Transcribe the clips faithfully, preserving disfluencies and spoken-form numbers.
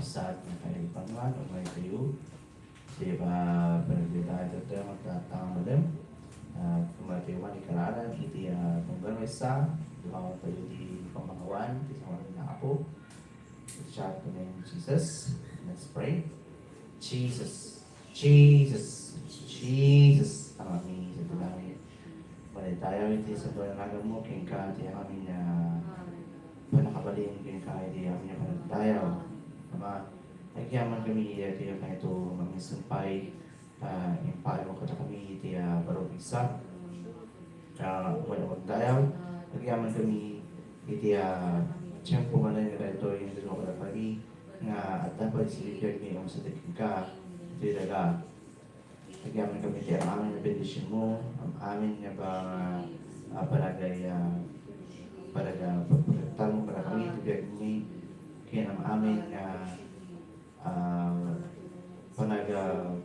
Sa atin a kaipanuan, umay tayo. Di ba, pagdita ito tayo magtatang malem. Ah, umay tayo man ikalalan, iti, ah, tunggal maysa, dumaon tayo di pamangawan, ti sa ngalan na Apo. Shout the name of Jesus. Let's pray. Jesus, Jesus, Jesus. Amin. Sa langit. Managdayaw iti santo a naganmo, kenka ti amin a pannakabalin, kenka iti amin a panagdayaw. Ama, agyaman kami iti kayto mangisumpay, ah, impaay mo kadakami iti, ah, barok maysa. Ah, umay a pagdayaw, agyaman kami iti, ah, tiempo manen nga daytoy, nga daytoy kadakami, nga adda pay ti biag mi a masideg kenka, iti daga. Agyaman kami ti am-amin a bendision mo, am-amin nga ba, ah, panagay, ah, panaga-, pagprotektar mo kadakami, iti biag mi, ken am-amin nga, ah, panaga-,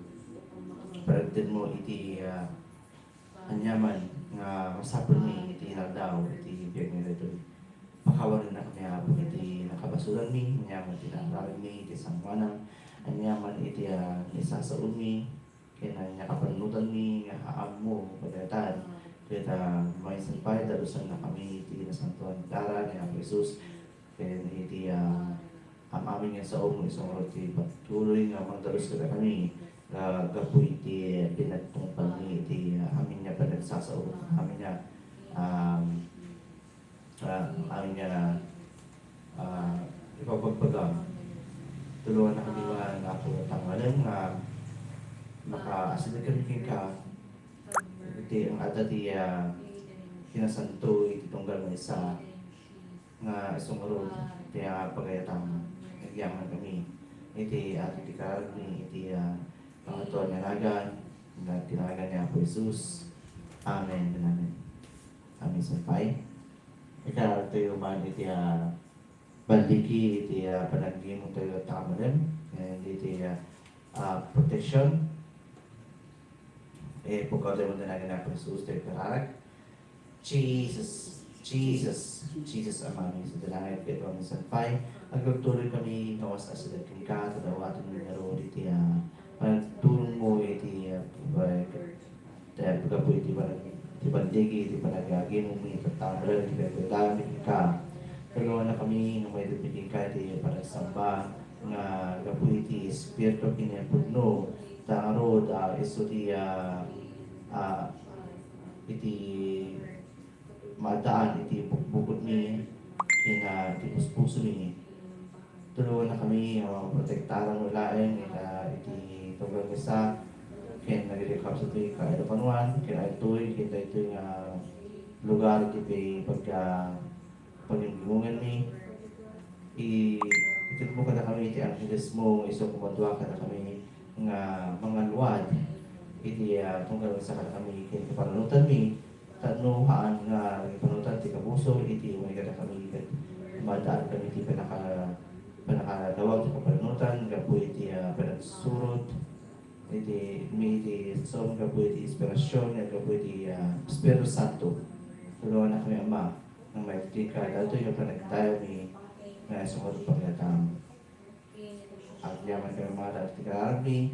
panagadal mo iti, ah, aniaman nga masapul mi iti aldaw, iti biag mi daytoy. Pakawanennak kami, Apo, iti nakabasolan mi, aniaman iti naaramid mi, iti sangoanam, aniaman iti, ah, naisasaon mi, ken ania kapanunotan mi nga ammo kadaytan. Ket, ah, maysa pay, dalusannak kami iti nasantoan a dara ni Apo Jesus, ken iti, ah, am-amin nga sao mo isu ngarud ti patuloy nga mangdalus kadakami, ah, gapu iti pinagtungpal mi iti, ah, amin nga panagsasao, amin nga, um, ah, amin nga, ah, ipagbagbaga. Tulongannak kami man, Apo, nga tangtangalen nga makaasideg kami kenka. Iti, ang adda ti, ah, kinasanto iti tunggal maysa nga isu ngarud ti, ah, pagayatam. Agyaman kami iti, ah, iti kararag mi iti, ah, pangatoan nga nagan, nga ti nagan ni Apo Jesus. Amen. Amen. Amen. Sumpay. Ikararag tayo man iti, ah, bandigi iti, ah, panagimong tayo tamunem, and iti, ah, ah, protection. Eh, pagkauday mo na nagan ni Apo Jesus, tayo kararag. Jesus, Jesus, Jesus, Ama mi, sa langit, ket Ama mi, sumpay, agtultuloy kami, gawas a sideg kenka, ta dawaten mi ngarud iti, ah, panagtulong mo iti, ah, pag-, Ket gapu iti panag-, iti bandigi, iti panagagimong mi, iti tamunem, iti pagdadami kenka. Tulongannak kami nga maited mi kenka iti panagsamba nga gapu iti Espiritu ken ni Apo Dios. Ta ngarud, ah, isu ti, ah, ah, iti maaddaan iti bukbukod mi, ken, ah, iti puspuso mi. Tulongannak kami nga maprotektaran mo laeng ita iti tunggal maysa ken nagidi kabsat mi ka Ilocano-an ken daytoy, ken daytoy nga lugar iti pagka-, pagimgimongen mi. I-, itedmo kadakami iti angheles mo nga isu kumadua kadakami nga mangalwad iti, ah, tunggal maysa kadakami ken kapanunotan mi. Tapno haan nga nagipanunotan ti kabusor iti umay kadakami ket maaddaan kami ti pannaka-, pannakalawag ti kapanunotan gapu iti, ah, panagsurot iti, mi iti som gapu iti inspirasyon nga gapu iti, ah, Espiritu Santo. Tulongannak kami, Ama, nga maited kenka daytoy nga panagdayaw mi nga isu ngarud pagayatam. Agyaman kami nga adda ti kararag mi,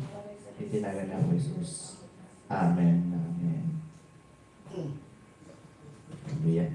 iti nagan ni Apo Jesus. Amen. Amen. Hallelujah.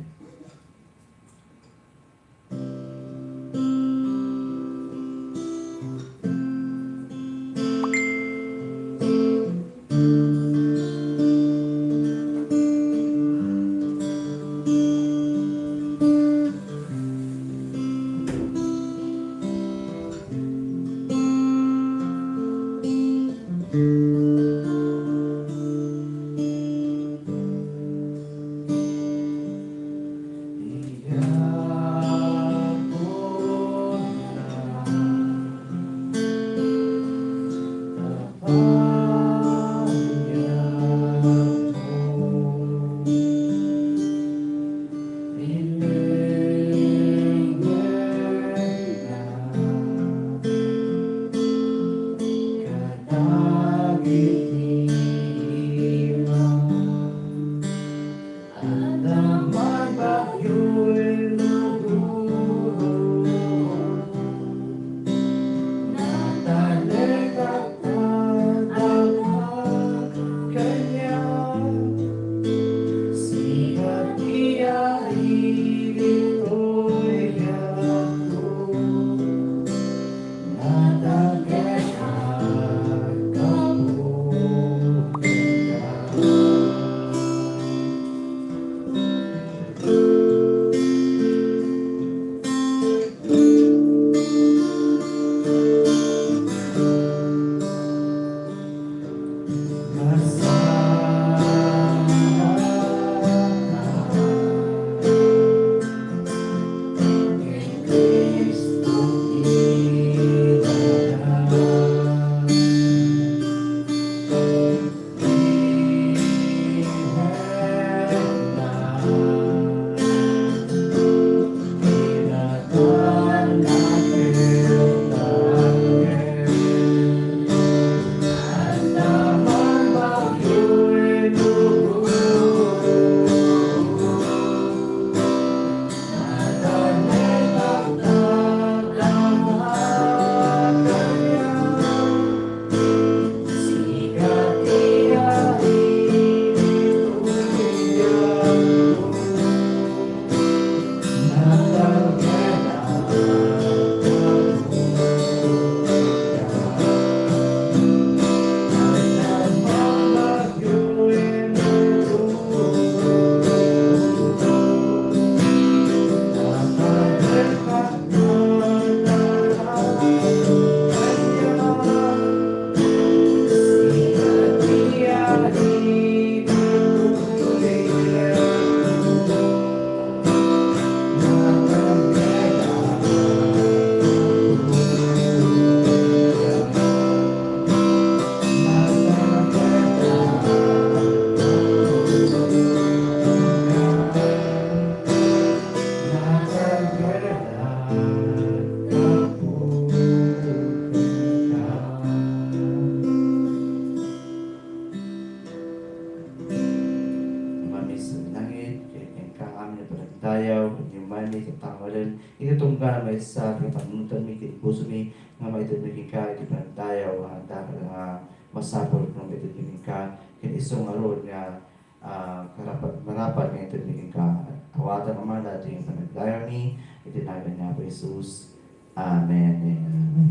dayaw, ken immay mi tatangaden iti tunggal maysa ti pannunotenmi ken pusomi nga maitedmi kenka iti panagdayaw nga adda nga masapul nga maitedmi kenka ken isu ngarud nga, ah, karapat-, marapat nga itedmi kenka. Awatam, Ama, daytoy nga panagdayawmi iti nagan ni Apo Jesus. Amen. Amen.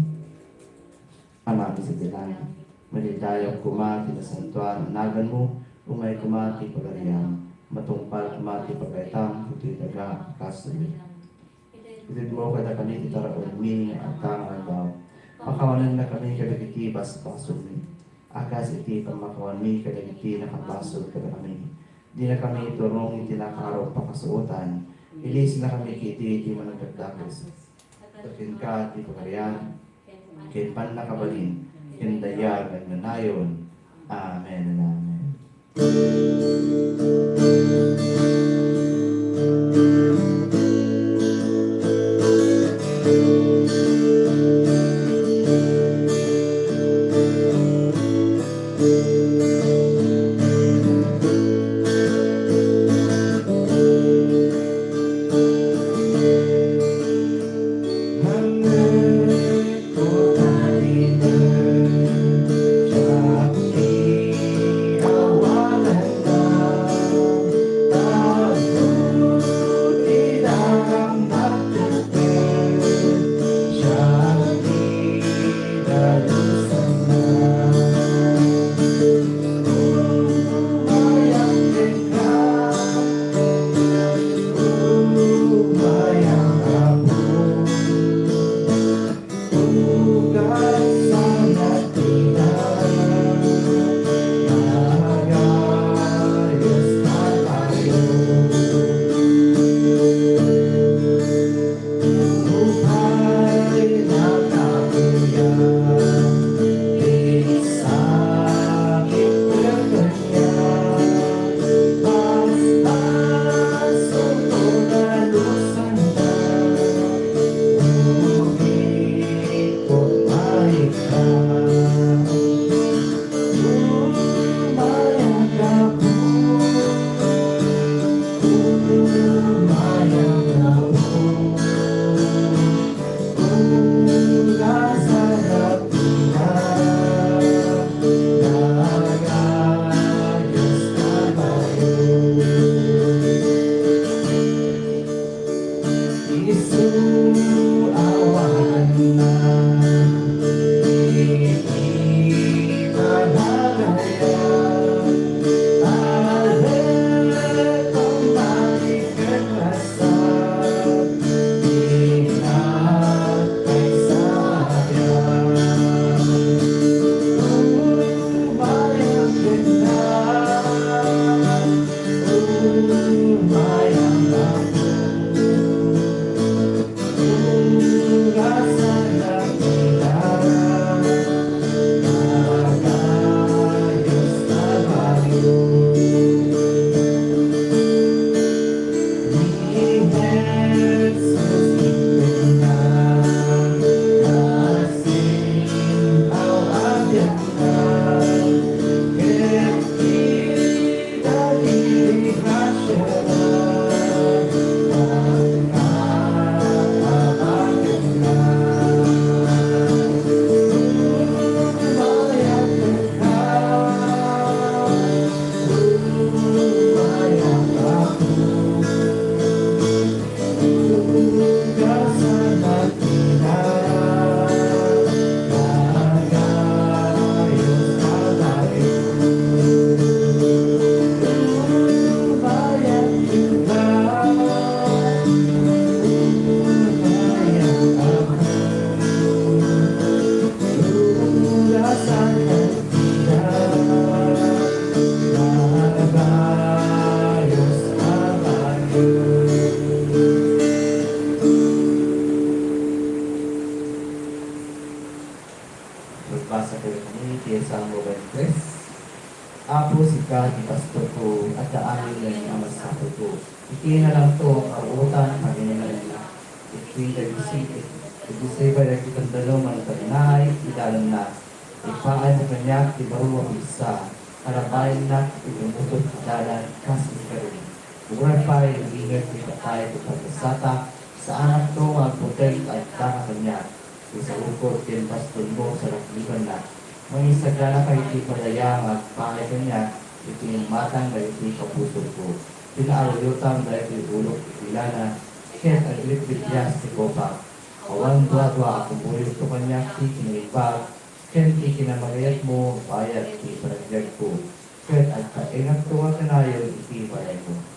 Amami sadi langit, madaydayaw koma ti nasantoan a naganmo, umay koma ti pagariam, matungpal koma ti pagaytam ditoy daga a kas iti. Itedmo kadakami ti taraonmi nga adda nga aldaw. Pakawanennakami kadagiti basbasolmi, a kas iti pammakawanmi kadagiti nakabasol kadakami. Dinakami iturong iti nakarong pakasuotan, ilisennakami iti managdakdakes. Kenka ti pagarian, ken pannakabalin, ken dayag agnanayon. Amen, amen. Magbasa kadakami ti Salmo twenty-three. Apo, sika ti pastorko, adda amin a masapulko. Iti nalanto a karuotan, paginalannak. Iti dagiti, iti dagiti tandalo, managtagnay ti dalanna. Ipaaymo kaniak ti baro a pigsa, kalabayannak iti umutop a dalan, kas iti karim. Uray pay no inget ti patay ti pagkasatak, saanakto nga agbuteng ta adda kaniak. Isarukod ti bastonmo sa laklibanna. Mangisaganaka iti padaya nga agpaay kaniak iti imatang dagiti kabusogko. Pinaaruyotam dagiti ulok iti lana, ket aglitbitbias ti kopak. Awan duadua a kumuyogto kaniak ti kinaimbag, ken ti kinamagayatmo, bayat ti panagbiagko, ket agtaengakto a kanayon iti balayko.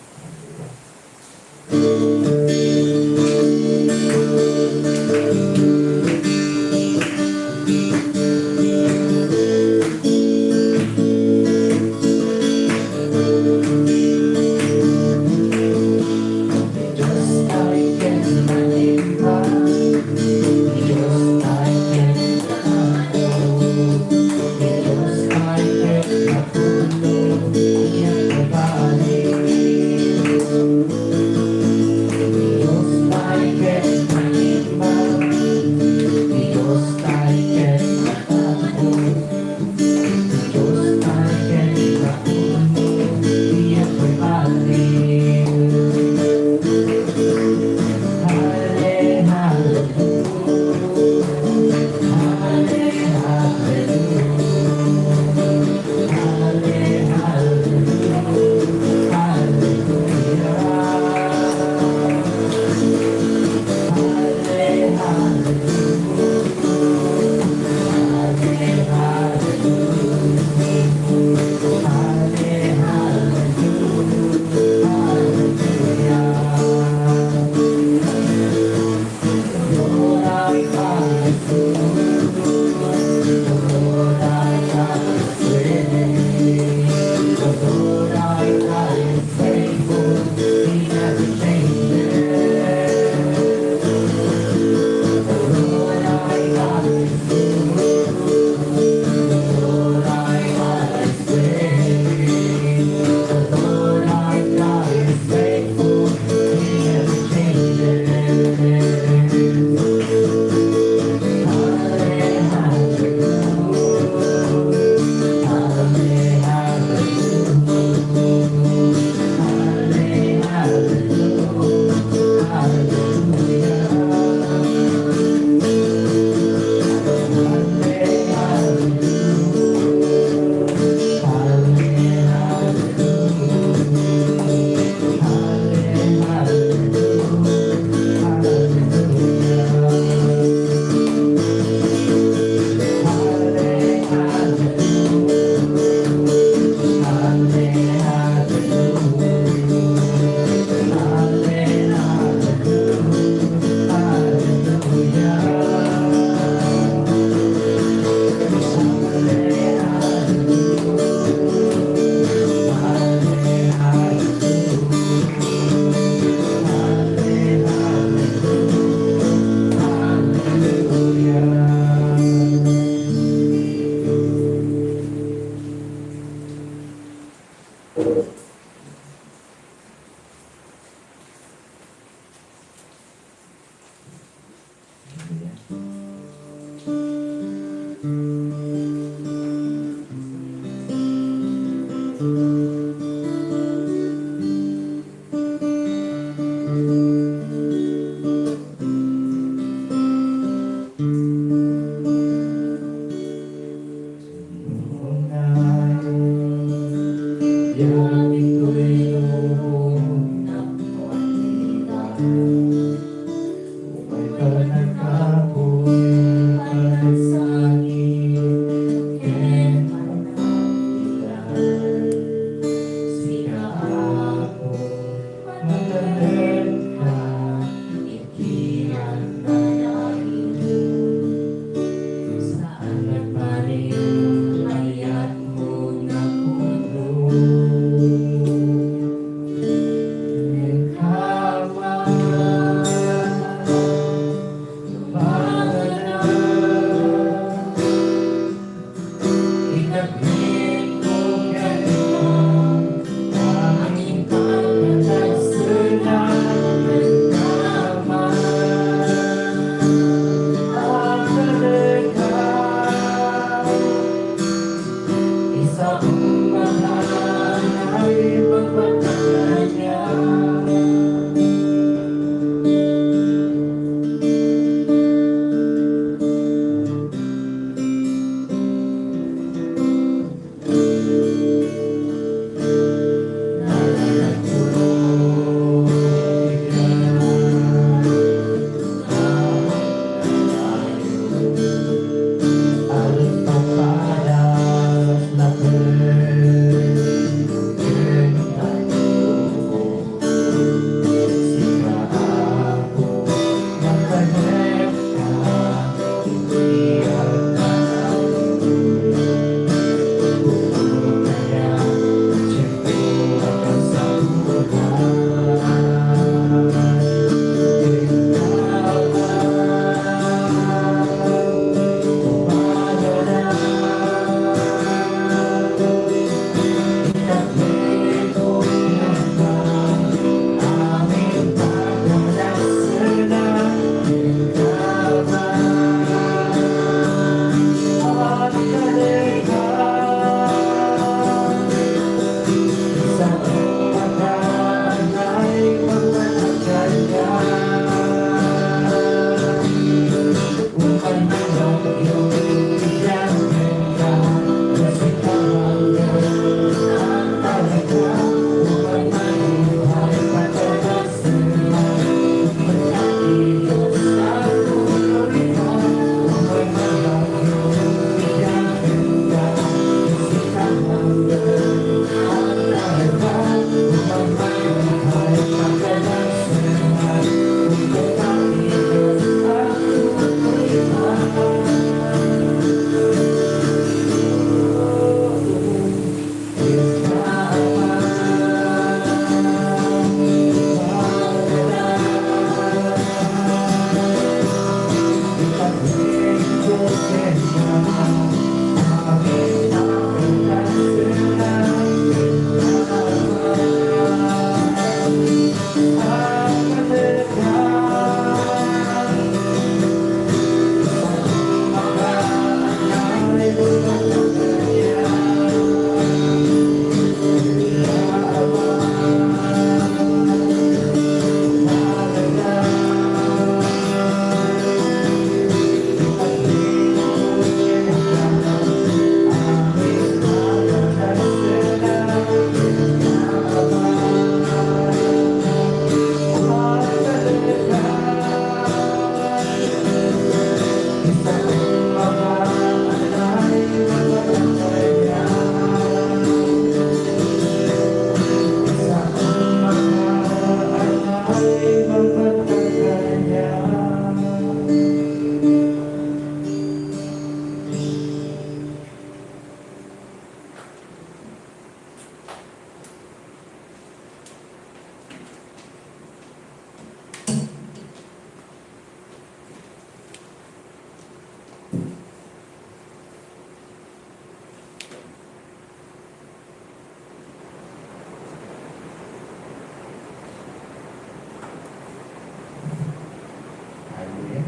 Hallelujah.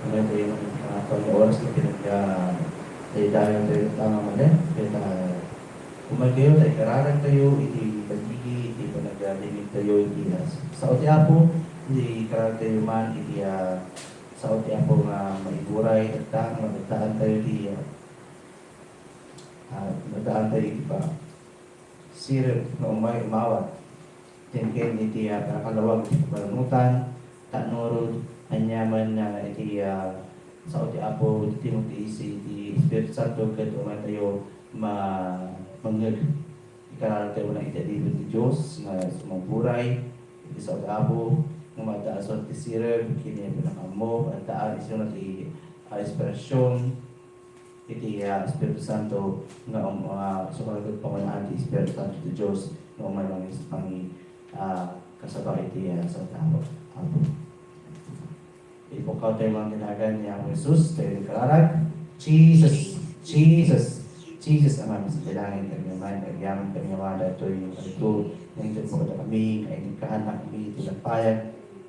Hallelujah. Nga oras nga pinag-, ah, daydayan tayo ng tama mali. Kaya ta-, kumain kayo, ta ikararag tayo, iti pagigi, iti panagdingig tayo, iti, ah, sao ti Apo, iti ikararag tayo man, iti, ah, sao ti Apo nga maiburay, at ta-, nga magdaan tayo, iti, ah, ah, magdaan tayo, iti pa. Sirib nga umay umawat. Ken iti, ah, panakalawag iti kapanunotan, ta nurod, aniaman nga iti, ah, sao ti Apo, iti timog ti isi, iti Espiritu Santo, ket umay tayo ma-, mangngeg. Ikararag tayo na iti adipen ti Dios nga sumangburay, iti sao ti Apo, nga maadda a surat ti sirib, ken ni pinakaammo, adda a isu na ti, ah, inspirasyon, iti, ah, Espiritu Santo nga, um, ah, sumaged pangunaan ti Espiritu Santo ti Dios nga umay mangi-, mangi-, ah, kasaba iti, ah, sao ti Apo. Apo. Ipukkaw tayo mga tinagan ni Apo Jesus, tayo nagkararag. Jesus, Jesus, Jesus, Ama mi sa langit, kami naman, agyaman kami nga wala ito yung kalito, yung ito po kami, ay nagkahanak mi, tinapayag,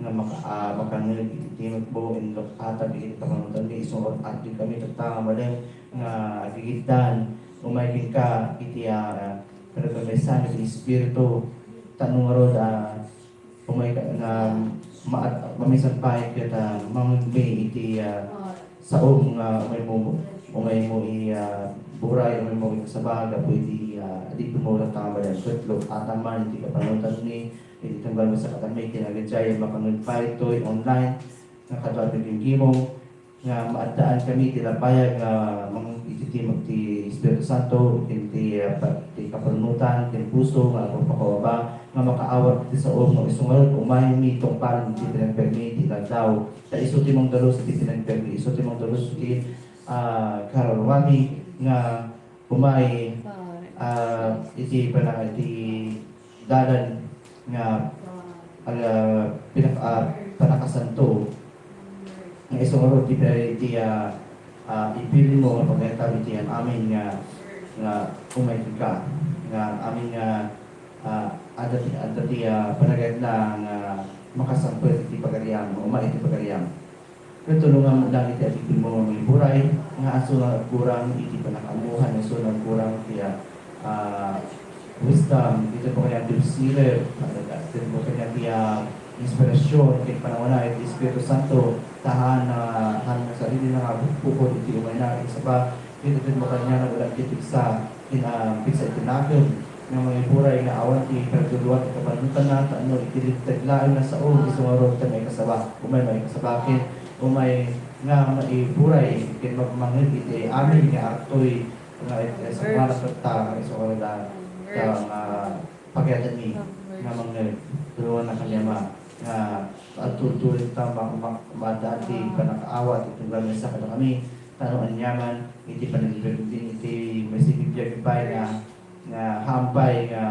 nga maka-, ah, makangngeg iti timekmo, inlok-atam iti kapanunotanmi, isu nga agdi kami tatta nga malem nga agigiddan, umay kenka iti, ah, panagkamisan iti Espiritu, ta no ngarud, ah, umay ka nga maat-, mamisan pay ket, ah, mangngegmi iti, ah, saom nga umaymo, umaymo i, ah, buray, umaymo ikasaba gapu iti, ah, adipenmo tatta nga malem ket lok-atam man iti kapanunotanmi, iti tunggal masakatamin ken agiddiay makangngeg pay toy online nga kaduato ken gimong nga maaddaan kami iti lapayag nga mang-, iti timog ti Espiritu Santo, ken ti, ah, pa-, ti kapanunotan, ken puso nga agpakababa, nga makaawat iti saom nga isu ngarud umaymi tungpalen iti pinagbiagmi iti aldaw. Ta isu ti mangdalus iti pinagbiagmi, isu ti mangdalus iti, ah, kararuami nga umay, ah, iti pana-, iti dalan nga aga pinak-, ah, panakasanto. Nga isu ngarud ti, ti, ah, ah, ibilin mo nga pagayatan iti amin nga, nga umay ka, nga amin nga, ah, adda ti, adda ti, ah, panagayatna nga makasampet iti pagariam, nga umay iti pagariam. Ket tulonganmo lang iti adipenmo nga mangiburay, nga isu nga agkurang iti panakaammoan, isu nga agkurang iti, ah, ah, wisdom, iti pagarian ti sirib, iti pagarian ti, ah, inspirasyon, iti panawana iti Espiritu Santo, ta haan, ah, haan nga sarili na nga bukbukod iti umayna, iti saba, iti pagarian nga ulat iti pigsa, kin-, ah, pigsa iti nakem, nga mangiburay nga awan ti panagduduat iti kapanunotanna, ta no iti linteg laeng nga sao, isu ngarud ti maikasaba, umay maikasaba ken, umay nga maiburay ken magmangngeg iti amin nga agtoy nga iti asawara tatta nga isu ngarud a, ta nga pagayatanmi nga mangngeg. Tulonganna kami, Ama, nga agturtured ta ma-, ma-, maaddaan ti pannakaawat iti tunggal maysa kadakami, ta no aniaman iti panagbiag-, iti maibibiag pay nga, nga hampay nga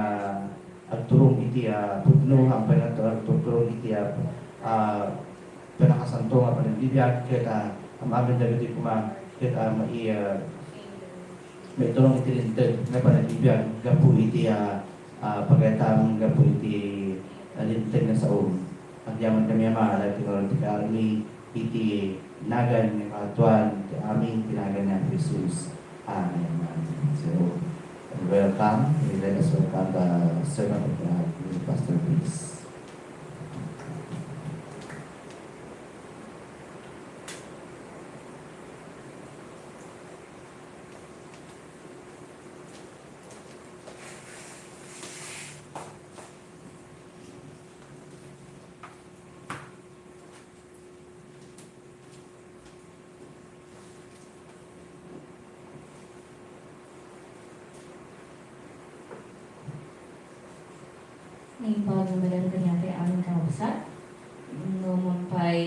agturong iti, ah, pudno, hampay nga agtu-, agturong iti, ah, ah, panakasanto nga panagbibiag, ket, ah, am-amin dagiti koma, ket, ah, mai-, ah, maiturong iti linteg nga panagbibiag gapu iti, ah, ah, pagayatam, gapu iti Nalinteg nga sao. Agyaman kami, Ama, dagiti nga ti karmi iti nagan nga kaatuan ti amin ti nagan ni Apo Jesus. Amen. So, welcome. Let us welcome the servant of God, Pastor Chris. Naimbag nga balang kaniak ti amin kakabsat, no mapay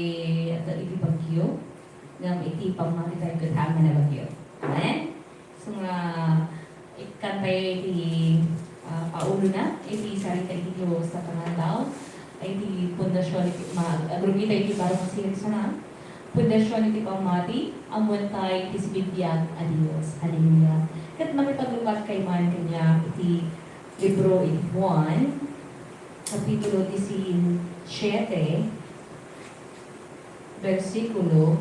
adda iti bagyo, ngem iti pammati tayo ket haan nga nabagyo. Amen? So nga, ikkantayo iti, ah, paulona, iti sarita iti Dios a pangaldaw, iti pundasyon iti, ma-, agrupita iti baro nga siriksanan, pundasyon iti pammati, ammoentayo iti sibibiag a Dios. Hallelujah. Ket makipaglukat kay man kaniak iti libro iti Juan, kapitulo disisiete, bersikulo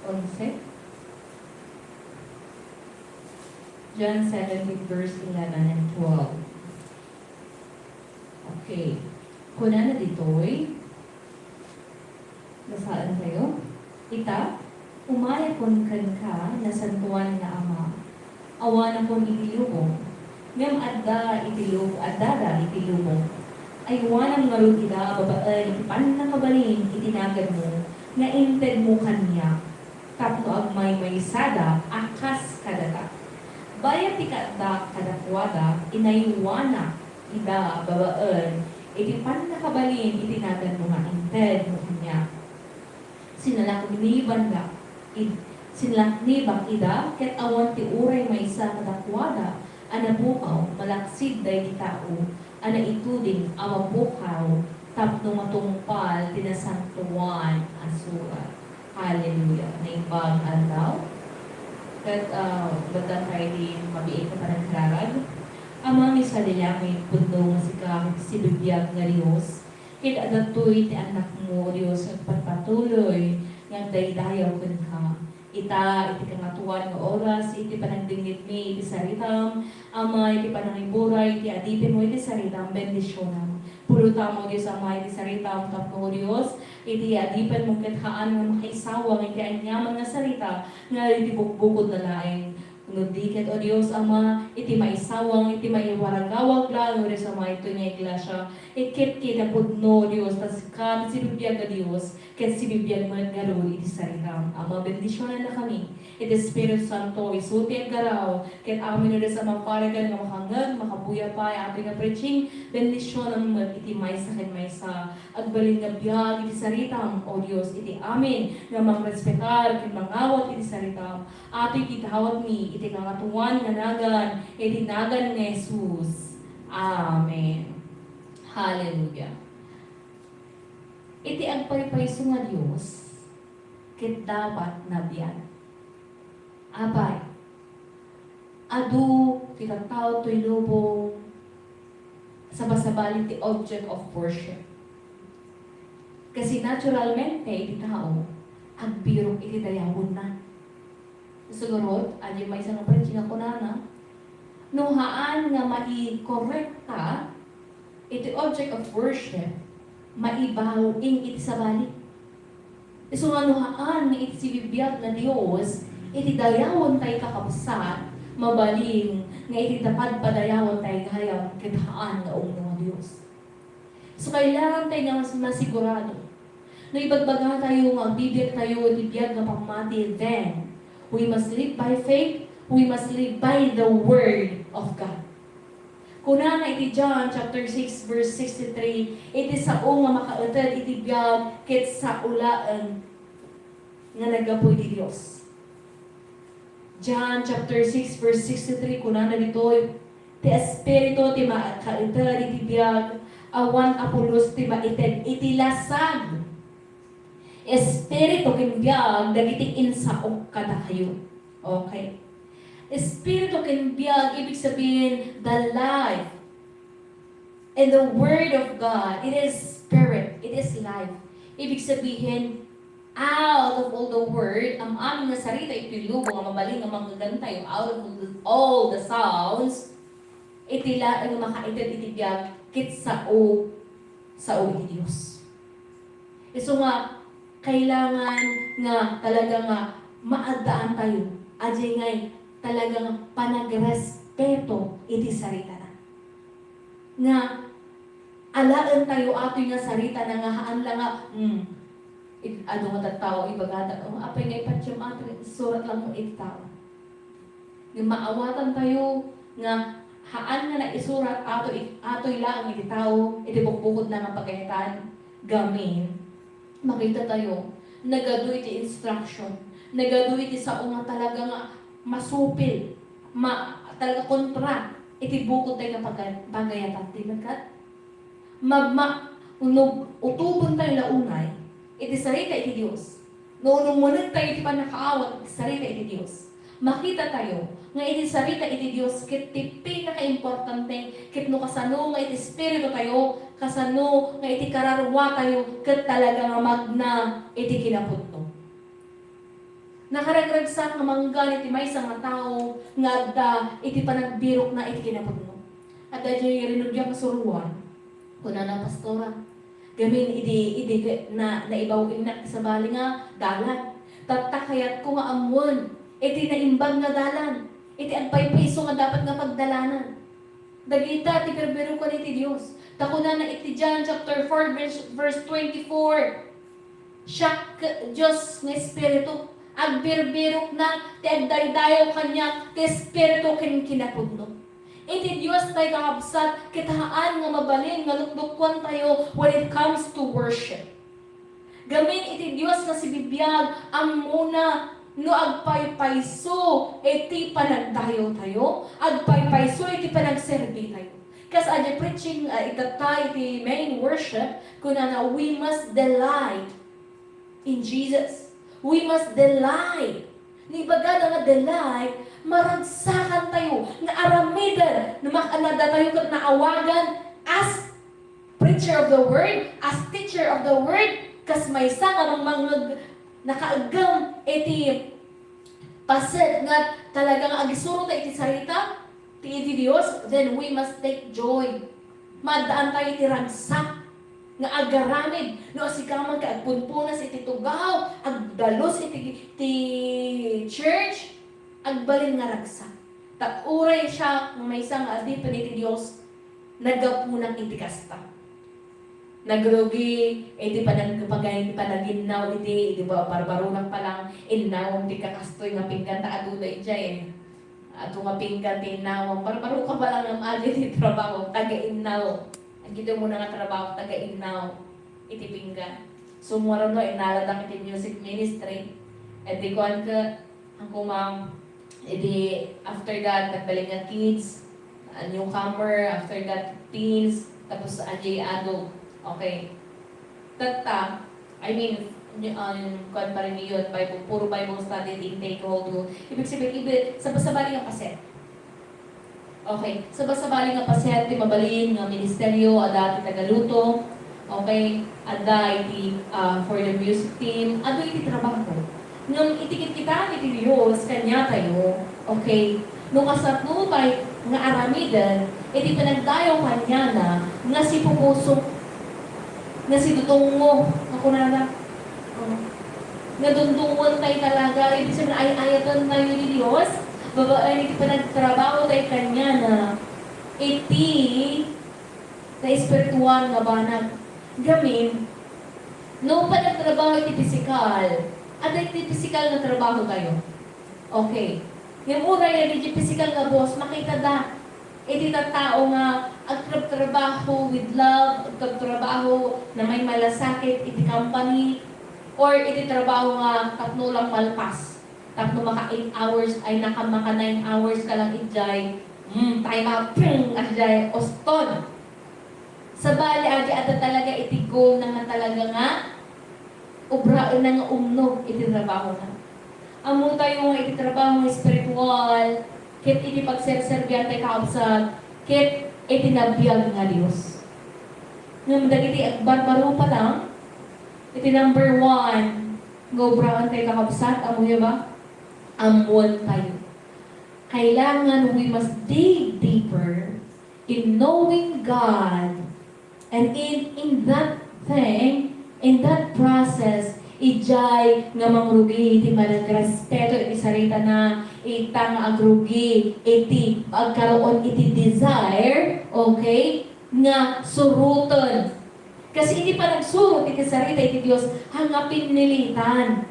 onse. John seventeen, verse eleven and twelve. Okay. Kunana ditoy, basaentayo. Ita, umayakon kenka, nasantoan nga Ama. Awanakon iti lubong, ngem adda iti lub-, addada iti lubong. Aywanam ngarud ida babaen iti pannakabalin iti naganmo nga intedmo kaniak, tapno agmaymaysada a kas kadata. Bayat ti kaaddak kadakuada, inaywanak ida babaen iti pannakabalin iti naganmo nga intedmo kaniak. Sinalaknibanda id-, sinalaknibak ida ket awan ti uray maysa kadakuada a napukaw malaksid daydi tao a naituding a mapukaw tapno matungpal ti Nasantoan a Surat. Hallelujah. Naimbag aldaw. Ket, ah, baddang tayo di mabiit nga panagkararag. Ama, maisalilangit, pudno nga sika, sibibiag nga Dios. Ket adda toy ti annakmo, O Dios, agpatpatuloy nga agdaydayaw kenka. Ita, iti kangatoan nga oras, iti panagdingngitmi iti saritam, Ama, iti panangiburay iti adipenmo iti saritam, bendisionam. Pulotam, O Dios Ama, iti saritam tapno, O Dios, iti adipenmo ket haan nga makaisawang iti aniaman nga sarita nga iti bukbukodna laeng. No di ket, O Dios Ama, iti maisawang, iti maiwaragawag laeng, O Dios Ama, itoy nga iglesia, ikkit ket napudno, O Dios, ta sika ti sibibiag a Dios, ket sibibiag met ngarud iti saritam. Ama, bendisionannakami iti Espiritu Santo, isu ti aggaraw, ket amin, O Dios Ama, pare ken nga makangngeg, makapuya pay atoy nga preaching, bendisionam met iti maysa ken maysa. Agbalin nga biag iti saritam, O Dios, iti amin nga mangrespetar ken mangawat iti saritam. Atoy ti dawatmi iti kangatoan nga nagan, iti nagan nga Jesus. Amen. Hallelujah. Iti agpaypayso nga Dios, ket dapat nabiag. Apay, adu ti tattao toy lubong, sabasabali ti object of worship. Kasi naturalmente, iti tao, agbirok iti dayawonna. Siguro, adi maysa nga preaching a kunana, no haan nga maikorekta iti object of worship, maibaw-ing iti sabali. Isu nga no haan nga iti sibibiag nga Dios, iti dayawon tayo kakabsat, mabalin nga iti dapat padayawan tayo gayam ket haan nga umno nga Dios. So, kailangan tayo nga mas masigurado. No ibagbaga tayo nga agbibiag tayo iti biag nga pammati, then we must live by faith, we must live by the word of God. Kunana iti John chapter six verse sixty-three, iti sao nga makaited iti biag ket sao laeng nga naggapu iti Dios. John chapter six verse sixty-three, kunana ditoy, ti Espiritu ti makaited iti biag, awan a pulos ti maited iti lasag. Espiritu ken biag dagiti insaok kadakayo. Okay. Espiritu ken biag, ibig sabihin, the life. And the Word of God, it is spirit, it is life. Ibig sabihin, out of all the word, am-amin nga sarita iti lubong nga mabalin nga mangngegentayo, out of all the, all the sounds, iti laeng nga makaited iti biag, ket sao, sao iti Dios. Isu nga, kailangan nga talaga nga maaddaantayo, adiay ngay talaga nga panagrespeto iti saritana. Nga alaentayo atoy nga saritana nga haan la nga, hmm, id-, adu nga tattao, ibagada, "Oh, apay nga ipatiem atoy, isurat lang mo iti tao." Nga maawatantayo nga haan nga naisurat ato it-, atoy laeng iti tao, iti bukbukodna nga pagayatan, gamin, makitatayo, nagadu iti instruction, nagadu iti sao nga talaga nga masupil, ma-, talaga kontra iti bukodtayo nga paga-, pagayatan. Di ba, kat? Ma-, ma-, no utobentayo la unay iti sarita iti Dios, no, no umunegtayo iti pannakaawat iti sarita iti Dios, makitatayo nga iti sarita iti Dios ket ti pinakaimportante, ket no kasano nga iti espiritotayo, kasano nga iti kararwatayo, ket talaga nga magna iti kinapudno. Nakaragragsak nga manggan iti maysa nga tao nga adda iti panagbirokna iti kinapudno. Adda diay rinudiak nga suroan. Kunana, "Pastora, gamin idi, idi ke-, na, naibaw-ingnak ti sabali nga dalan. Tatta, kayatko nga ammoen iti naimbag nga dalan, iti agpaypayso nga dapat nga pagdalanan." Dagita ti birbirokon iti Dios. Ta kunana iti John chapter four, verse, verse twenty-four, "Siak Dios nga Espiritu, agbirbirokna ti agdaydayaw kaniak ti espiritu ken kinapudno." Iti Dios tay kakabsat, ket haan nga mabalin nga luklukuantayo when it comes to worship. Gamin iti Dios nga sibibiag, ammona no agpaypayso iti panagdayawtayo, agpaypayso iti panagserbitayo. Kas adi preaching, ah, itatta iti main worship, kunana, "We must delight in Jesus." We must delight. Ni ibagada nga delight, maragsakantayo nga aramiden no mak-, nadatayo ket naawagan as preacher of the word, as teacher of the word, kas maysa nga mangmangngeg, nakaaggem iti paset nga talaga nga agisuro ta iti sarita ti, iti Dios, then we must take joy. Maaddaantayo iti ragsak nga agaramid no asikaman ka agpunpunas iti tugaw, agdalus iti, ti church, agbalin nga ragsak. Ta uray siak nga maysa nga adipen iti Dios, naggapunak iti kasta. Nagrugi iti panag-, pagay-, panaginnaw iti, di ba, barbaronak pa lang, innawem ti kakastoy nga pinggan ta aduda idiay, eh. Adu nga pinggan ti innawem. Barbaroka pa lang nga adi ti trabaho, taga-innaw. Agidemona nga trabaho, taga-innaw iti pinggan. Sumurot no, innaladak iti music ministry. Iti kuan ket, Ang kumang, idi after that, nagbalin nga kids, a newcomer, after that, teens, tapos adiay adu. Okay. Tatta, I mean, ny-, um, kuwan pa rin yun, Bible, puro Bible study, intake, whole do. Ibig sabihin, ibi-, sabasabali nga paset. Okay. Sabasabali nga paset ti mabalin nga ministerio, adda ti tagaluto. Okay. Adda iti, ah, for the music team. Adu iti trabaho. Ngem iti kitkitaan iti Dios kaniatayo. Okay. No kasano tay nga aramiden iti panagdayaw kaniana nga sipupuso, nga sidutungo, nga kunana, oh, nga dungdungoen tay talaga, ibig sabihin, ay-ayaten tayo ni Dios, babaen iti panagtrabaho tay kaniana, iti naespirituan nga banag. Gamin, no panagtrabaho iti pisikal, adda iti pisikal nga trabaho tayo. Okay. Ngem uray iti pisikal nga boss, makita da iti tattao nga agtrabtrabaho with love, agtrabtrabaho na may malasakit iti company, or iti trabaho nga tapno lang malpas, tapno maka eight hours, ay, naka, maka nine hours ka lang idiay, hmm, time out, ping, idiay, uston. Sabali, adi, adda talaga iti goal na nga talaga nga obraenna nga umno iti trabahona. Ammotayo nga iti trabaho nga espiritual, ket iti pagserserbian tayo kakabsat, ket iti nabiag nga Dios. Ngem dagiti agbarbaro pa lang, iti number one nga obraen tayo kakabsat, ammoyo ba? Ammoen tayo. Kailangan we must dig deeper in knowing God. And in, in that thing, in that process, idiay nga mangrugi iti panagrespeto iti saritana, ita nga agrugi iti agkaroon iti desire, okay, nga suroten. Kasi iti panagsurot iti sarita iti Dios, haan nga pinnilitan.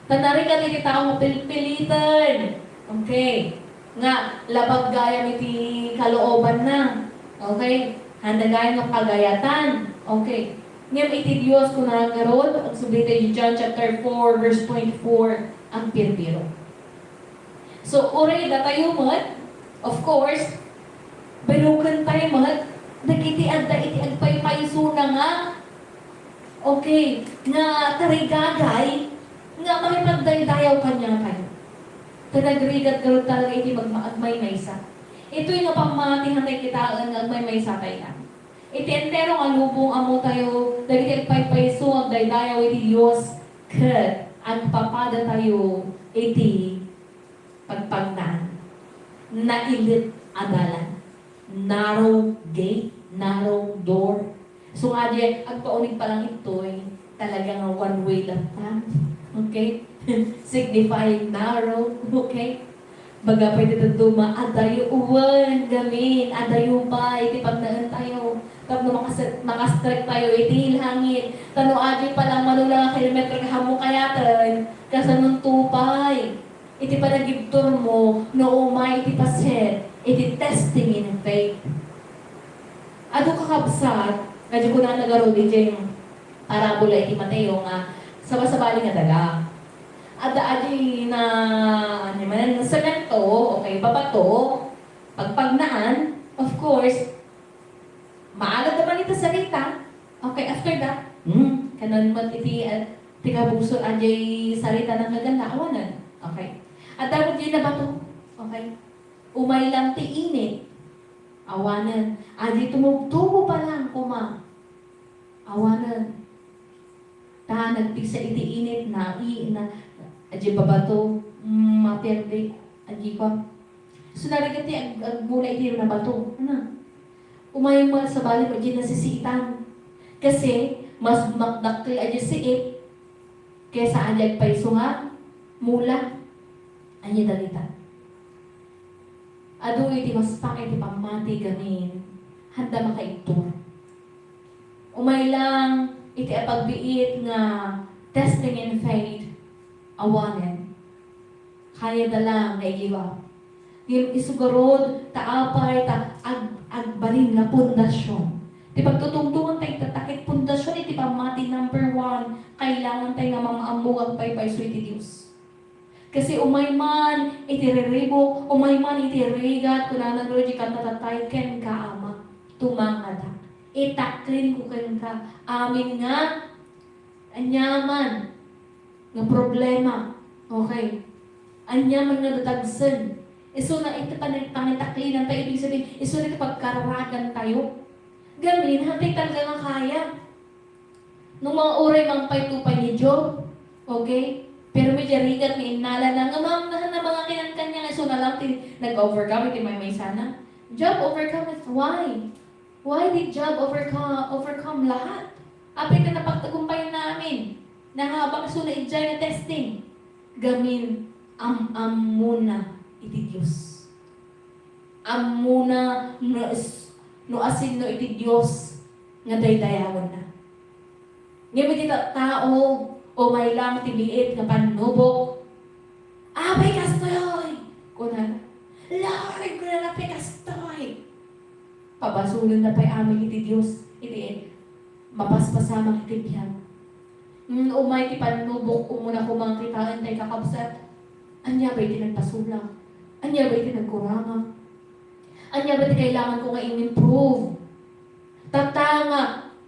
Ta narigat iti tao nga pilpiliten. Okay. Nga labag gayam iti kaloobanna. Okay. Handa gayam nga pagayatan. Okay. Ngem iti Dios, kuna ngarud, agsubli tayo John chapter four, verse twenty-four, agbirbiro. So, uray datayo met, of course, baluken tayo met, dagiti adda iti agpaypaysona nga, okay, nga tarigagay, nga makipagdaydayaw kaniatayo. Ta nagrigat garud talaga iti magma-, agmaymaysa. Itoy nga pammati, hantay kitaen nga agmaymaysa tayo. Iti entero nga lubong, ammo tayo, dagiti agpaypayso, agdaydayaw iti Dios, ket agpapada tayo iti pagpagnaan. Nailet a dalan. Narrow gate, narrow door. So nga di, agpauneg pa lang itoy, talaga nga one way lang ta. Okay? Signifying narrow. Okay? Baga pay ti dadduma, adayo wen, gamin, adayo pay ti pagnaen tayo. Tapno makas-, makastrek tayo iti langit. Ta no adi pa lang mano lang a kilometro nga ammo kayaten, kasano pay iti panagibturmo, no umay iti paset, iti testing in faith. Adu kakabsat, nga di ko na nagarud iti parabola iti Mateo nga sabasabali nga daga. Adda adi na, ano man, semento, okay, babato, pagpagnaan, of course, maalad naman ita sarita. Okay, after that, hmm, kanan met iti, ah, ti kabungsor, adi sarita ng kaganda, awanan. Okay. Adda met di na bato. Okay. Umay lang ti init. Awanan. Adi tumubtubo pa lang, kuma. Awanan. Ta nagpigsa iti init na, i-, na, adi babato, mm, maperdi, adi ko. So, narigat ti ag-, agmula iti na bato. Ano? Umay mo, sabali mo, adi nasisiitan. Kasi, mas makdakkel adi siit kaysa adi agpayso nga mula. Ania dagita? Adu iti mas pang iti pammati gamin, handa makaibtur. Umay lang iti apagbiit nga testing in faith, awanen. Kayada lang nga i-give up. Ngem isu garud, ta apay, ta ag-, agbalin nga pundasyon. Ti pagtutungtungan tayo, ta ket pundasyon iti pammati, number one, kailangan tayo nga mamaammo nga agpaypayso iti Dios. Kasi umay man iti riribuk, umay man iti rigat, kunana ngarud diay kanta tattay, "Kenka, Ama, tumangadak. Itaklinko kenka amin nga aniaman nga problema." Okay. Aniaman nga dadagsen. Isuna iti panag-, pangitaklinan tayo, ibig sabihin, isuna iti pagkararagan tayo. Gamin, hantay talaga nga kaya. No mga uray mangpayto pay ni Job, okay? Pero may rigat nga innalana nga mam-, na, na mga kinankanya nga isu na lang ti nag-overcome iti maymaysana. Job overcome it. Why? Why did Job overcome, overcome lahat? Apay ta napagtagumpayan na amin. Nangabak isu na idiay nga testing. Gamin, am-ammona iti Dios. Ammona no is-, no asino iti Dios nga daydayawenna. Ngem iti tattao, umay lang ti biit nga pannubok, "Apay kastoy?" kunana. "Lord," kunana, "apay kastoy?" Pabasolenda pay amin iti Dios, iti mapaspasamak iti biag. Mm, umay ti pannubok, umuna koma nga kitaen tayo, kakabsat. Ania ba iti nagpasulak? Ania ba iti nagkurangak? Ania ba ti kailangan ko nga in-improve? Tatta nga,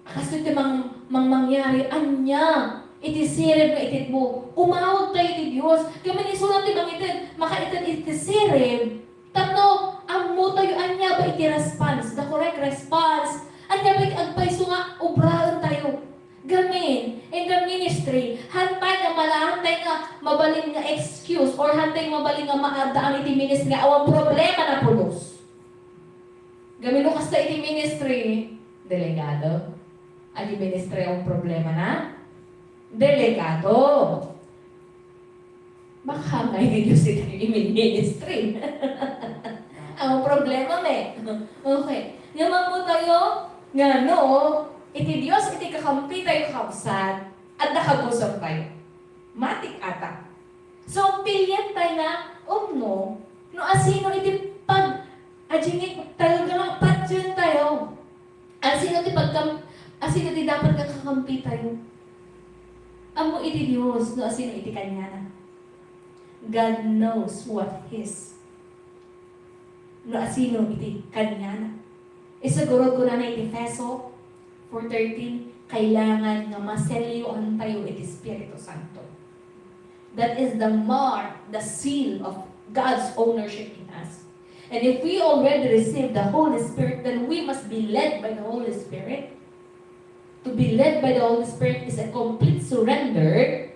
kastoy ti mang-, mang-, mangyari, ania? Iti sirib nga itedmo, umawagtayo iti Dios. Kaya man isu ti mangited, makaited iti sirib. Tapno ammotayo ania ba iti response, the correct response. Ania ba iti agpayso nga obraentayo? Gamin, in the ministry, hantay nga mala, hantay nga mabalin nga excuse, or hantay nga mabalin nga maadaan iti ministry, awan problema na pulos. Gamin no kasta iti ministry, delikado. Adi ministry ang problema na? Delikado. Baka ngay ni Diyos iti ministry. Ang problema, me. Okay. Nga mammo tayo, nga no, iti Dios, iti kakampi tayo, kabsat, adda kabuson tayo. Matik ata. So, pilian tayo nga, um, no, no asino iti pag-, ajingit tayo, nga patyon tayo. Asino ti pagkam-, asino ti dapat nga kakampi tayo? Ammo iti Dios no asino iti kaniana. God knows what his, no asino iti kaniana. Isagurod kunana iti Efeso four thirteen, kailangan nga maselyoan tayo iti Espiritu Santo. That is the mark, the seal of God's ownership in us. And if we already received the Holy Spirit, then we must be led by the Holy Spirit. To be led by the Holy Spirit is a complete surrender.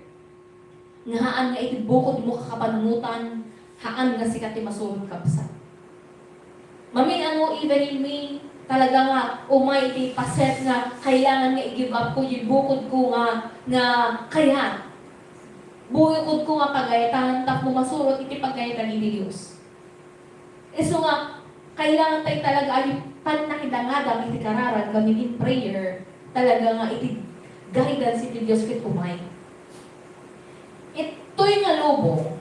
Nga haan nga iti bukod mo kakapanunotan, haan nga sika ti masurot, kabsat. Mamin-ano, even in me, talaga nga umay iti paset nga kailangan nga i-give up ko, iti bukod ko nga, nga kayat. Bukod ko nga pagayatan, tapno masurot iti pagayatan iti Dios. Isu nga, kailangan tayo talaga adi pannakidangadang iti kararag, gamin in prayer, talaga nga iti guidance iti Dios ket umay. Itoy nga lubong,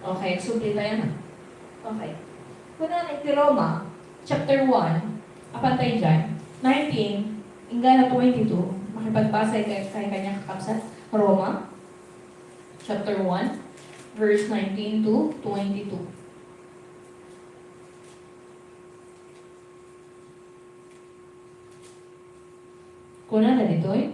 okay, sumplitayan na. Okay. Kuna na iti Roma, chapter one, apan tayo dyan, nineteen, inggana twenty-two, makipagbasa kay, kay kanya kakabsat, Roma, chapter one, verse nineteen to twenty-two. Kunana ditoy,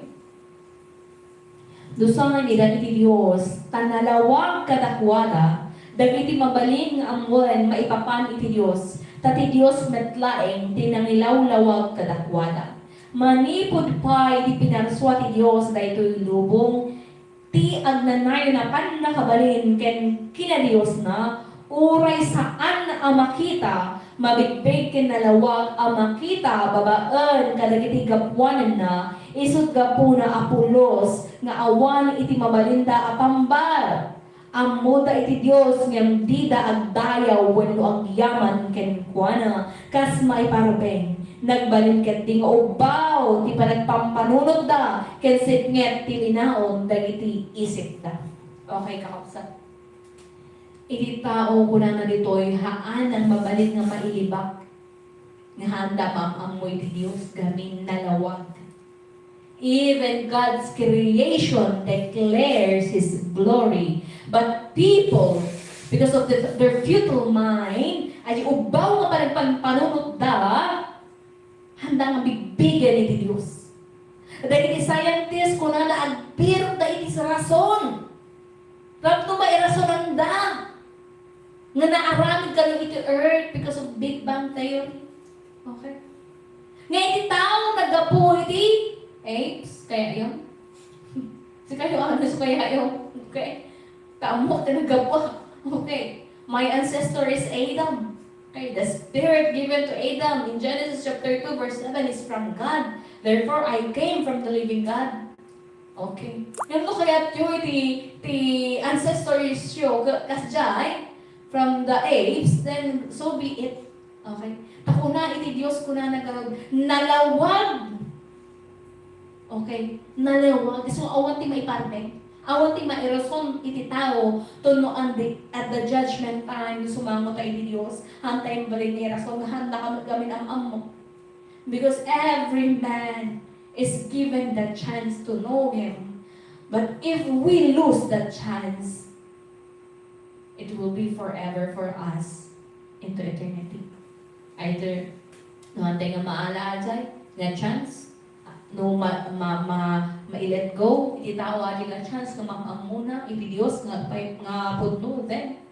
dusaen ida iti Dios, ta nalawag kadakuada dagiti mabalin nga ammoen maipapan iti Dios, ta ti Dios met laeng ti nangilawlawag kadakuada. Manipud pay ti pinarsua ti Dios daytoy lubong, ti agnanayon a pannakabalin ken kinadiosna, uray saan a makita, mabigbig ken nalawag a makita babaen kadagiti gapuananna, isut' gapuna a pulos nga awan iti mabalinda a pambal. Ammoda iti Dios ngem dida agdayaw wenno agyaman kenkuana. Kas maiparben, nagbalin ketdi nga ubbaw ti panagpampanunotda ken sipnget ti linaon dagiti isipda. Okay, kakabsat. Iti tao, kunana ditoy, haan a mabalin nga mailibak nga haanda maam-ammo iti Dios gamin nalawag. Even God's creation declares His glory. But people, because of the, their futile mind, adi ubbaw nga panagpampanunotda, handa nga bigbigen iti Dios. Dagiti scientist, kunana, agbirokda iti rason. Tapno mairasonanda nga naaramid kano iti earth because of Big Bang theory. Okay? Nga iti tao naggapu iti apes, kaya yun? Sikayo, ano, sikayo? Okay? Tamo ti naggapu. Okay. My ancestor is Adam. Okay, the spirit given to Adam in Genesis chapter two verse seven is from God. Therefore, I came from the living God. Okay. Ngem no kayatyo iti, ti ancestors yo, ka-, kasdiay, from the apes, then so be it. Okay. Ta kuna iti Dios, kunana garud, nalawag. Okay. Nalawag. So, awan ti maiparmek. Awan ti mairason iti tao, tapno on the, at the judgment time, sumango tayo iti Dios, hantay mabalin nga irason, nga handa kami, kami am-ammo. Because every man is given the chance to know Him. But if we lose that chance, it will be forever for us into eternity. Either, no, hantay nga maala, ajay, nga chance, No ma-, ma-, ma-, mai-let go iti tao, adi nga chance nga maam-ammona iti Dios nga pay-, nga pudno, then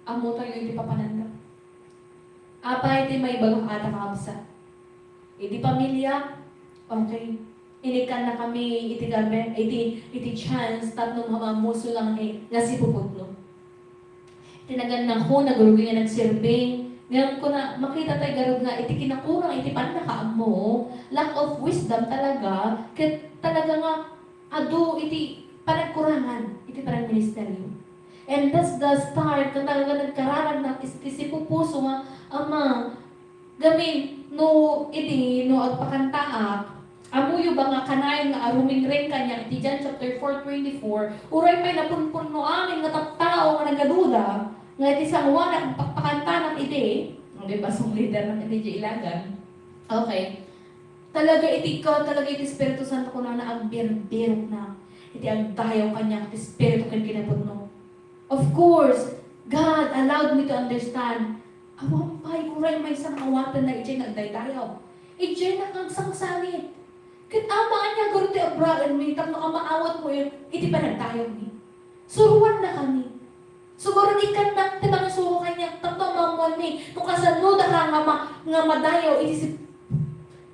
ammotayo iti papananda. Apay ti maibagak ata, kakabsat? Iti pamilya, okay. Inikkannakami iti garden, iti, iti chance tapno maammoso lang nga sipuputno. Tinagannako, nagrugi nga nagserbi. Ngem kuna, makita tayo garud nga iti kinakurang iti pannakaammo, lack of wisdom talaga, ket talaga nga adu iti panagkurangan iti panagministeryo. And that's the start nga talaga nagkararag na is-, isipupuso nga, Ama, gamin, no, idi, no agpakantaak, ammoyo ba nga kanayon nga arumingreng kaniak iti John chapter four twenty-four, uray pay napunpunno amin nga tattao nga nagaduda, nga iti sangoanak, pakpakantanak idi, di ba, song leader na iti ilagan. Okay. Talaga iti ka, talaga iti Espiritu Santo, kunana, agbirbirok na iti agdayaw kaniak ti Espiritu ken kinapudno. Of course, God allowed me to understand. Awan pay, uray maysa nga awaten na idiay nagdaydayaw. Idiay nakagsangsalit. Ket ama, ania garud ti abraenmi tapno amaawatmo iti panagdayawmi? Suruannakami. Siguro ikkannak ti mangisuro kaniak tapno maammoanmi no kasano daka nga ma-, nga madayaw iti sip-,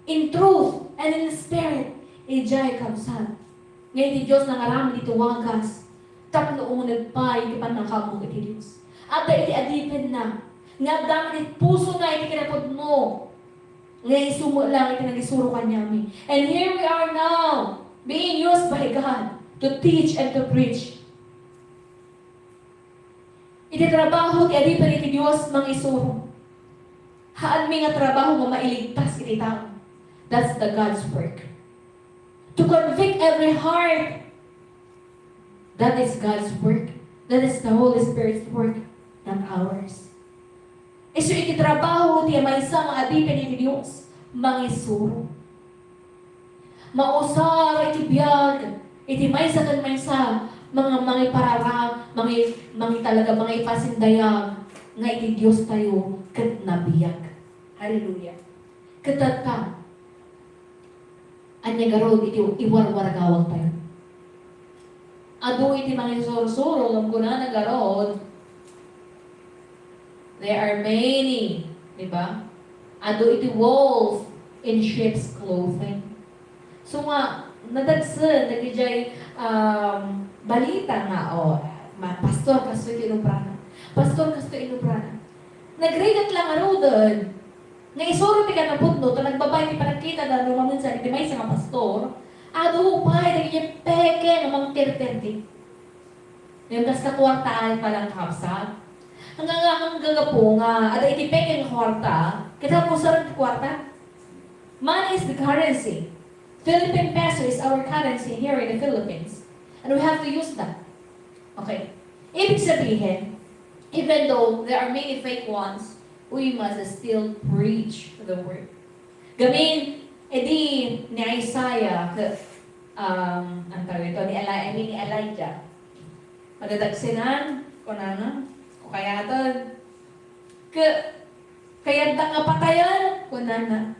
in truth and in spirit. Idiay kabsat nga iti Dios nangaramid iti wagas tapno uneg pay ti pannakaammo iti Dios. Adda iti adipenna nga adda iti pusona iti kinapudno. Nga isu met lang iti nagisuro kaniami. And here we are now, being used by God to teach and to preach. Iti trabaho ti adipen iti Dios, mangisuro. Haanmi nga trabaho nga mailigtas iti tao. That's the God's work. To convict every heart. That is God's work. That is the Holy Spirit's work, not ours. Isu iti trabaho ti maysa nga adipen iti Dios, mangisuro. Mausar iti biag iti maysa ken maysa, mga mangiparara, mangi-, mangi-, talaga mangipasindayag nga iti Dios tayo ket nabiag. Hallelujah. Ket tatta, ania garud iti iwarwaragawag tayo? Adu iti mangisursuro ngem kunana garud, "There are many," di ba? Adu iti wolf in sheep's clothing. So nga, nadagsen dagidiay, um, balita nga, o, ma-, pastor, kastoy ti inubrana. Pastor, kastoy inubrana. Nagrigat lang ngaruden nga isuro ti kinapudno, ta nagbabay ti panagkita da no mamensan iti maysa nga pastor, adu pay dagiti peke nga mangterterdi. Ngem kas kakuartaan pa lang, kakabsat. Hanggang, hanggang gapu nga, ada iti peke nga kuarta, kita pusar ti kuarta. Money is the currency. Philippine peso is our currency here in the Philippines. And we have to use that. Okay. Ibig sabihin, even though there are many fake ones, we must still preach the word. Gamin, edi ni Isaiah, ke, um, ang tawag ito, ni Eli-, I mean, ni Elijah. Madadagsenan, kunana, o kayaten, ke, kayatda nga patayen, kunana.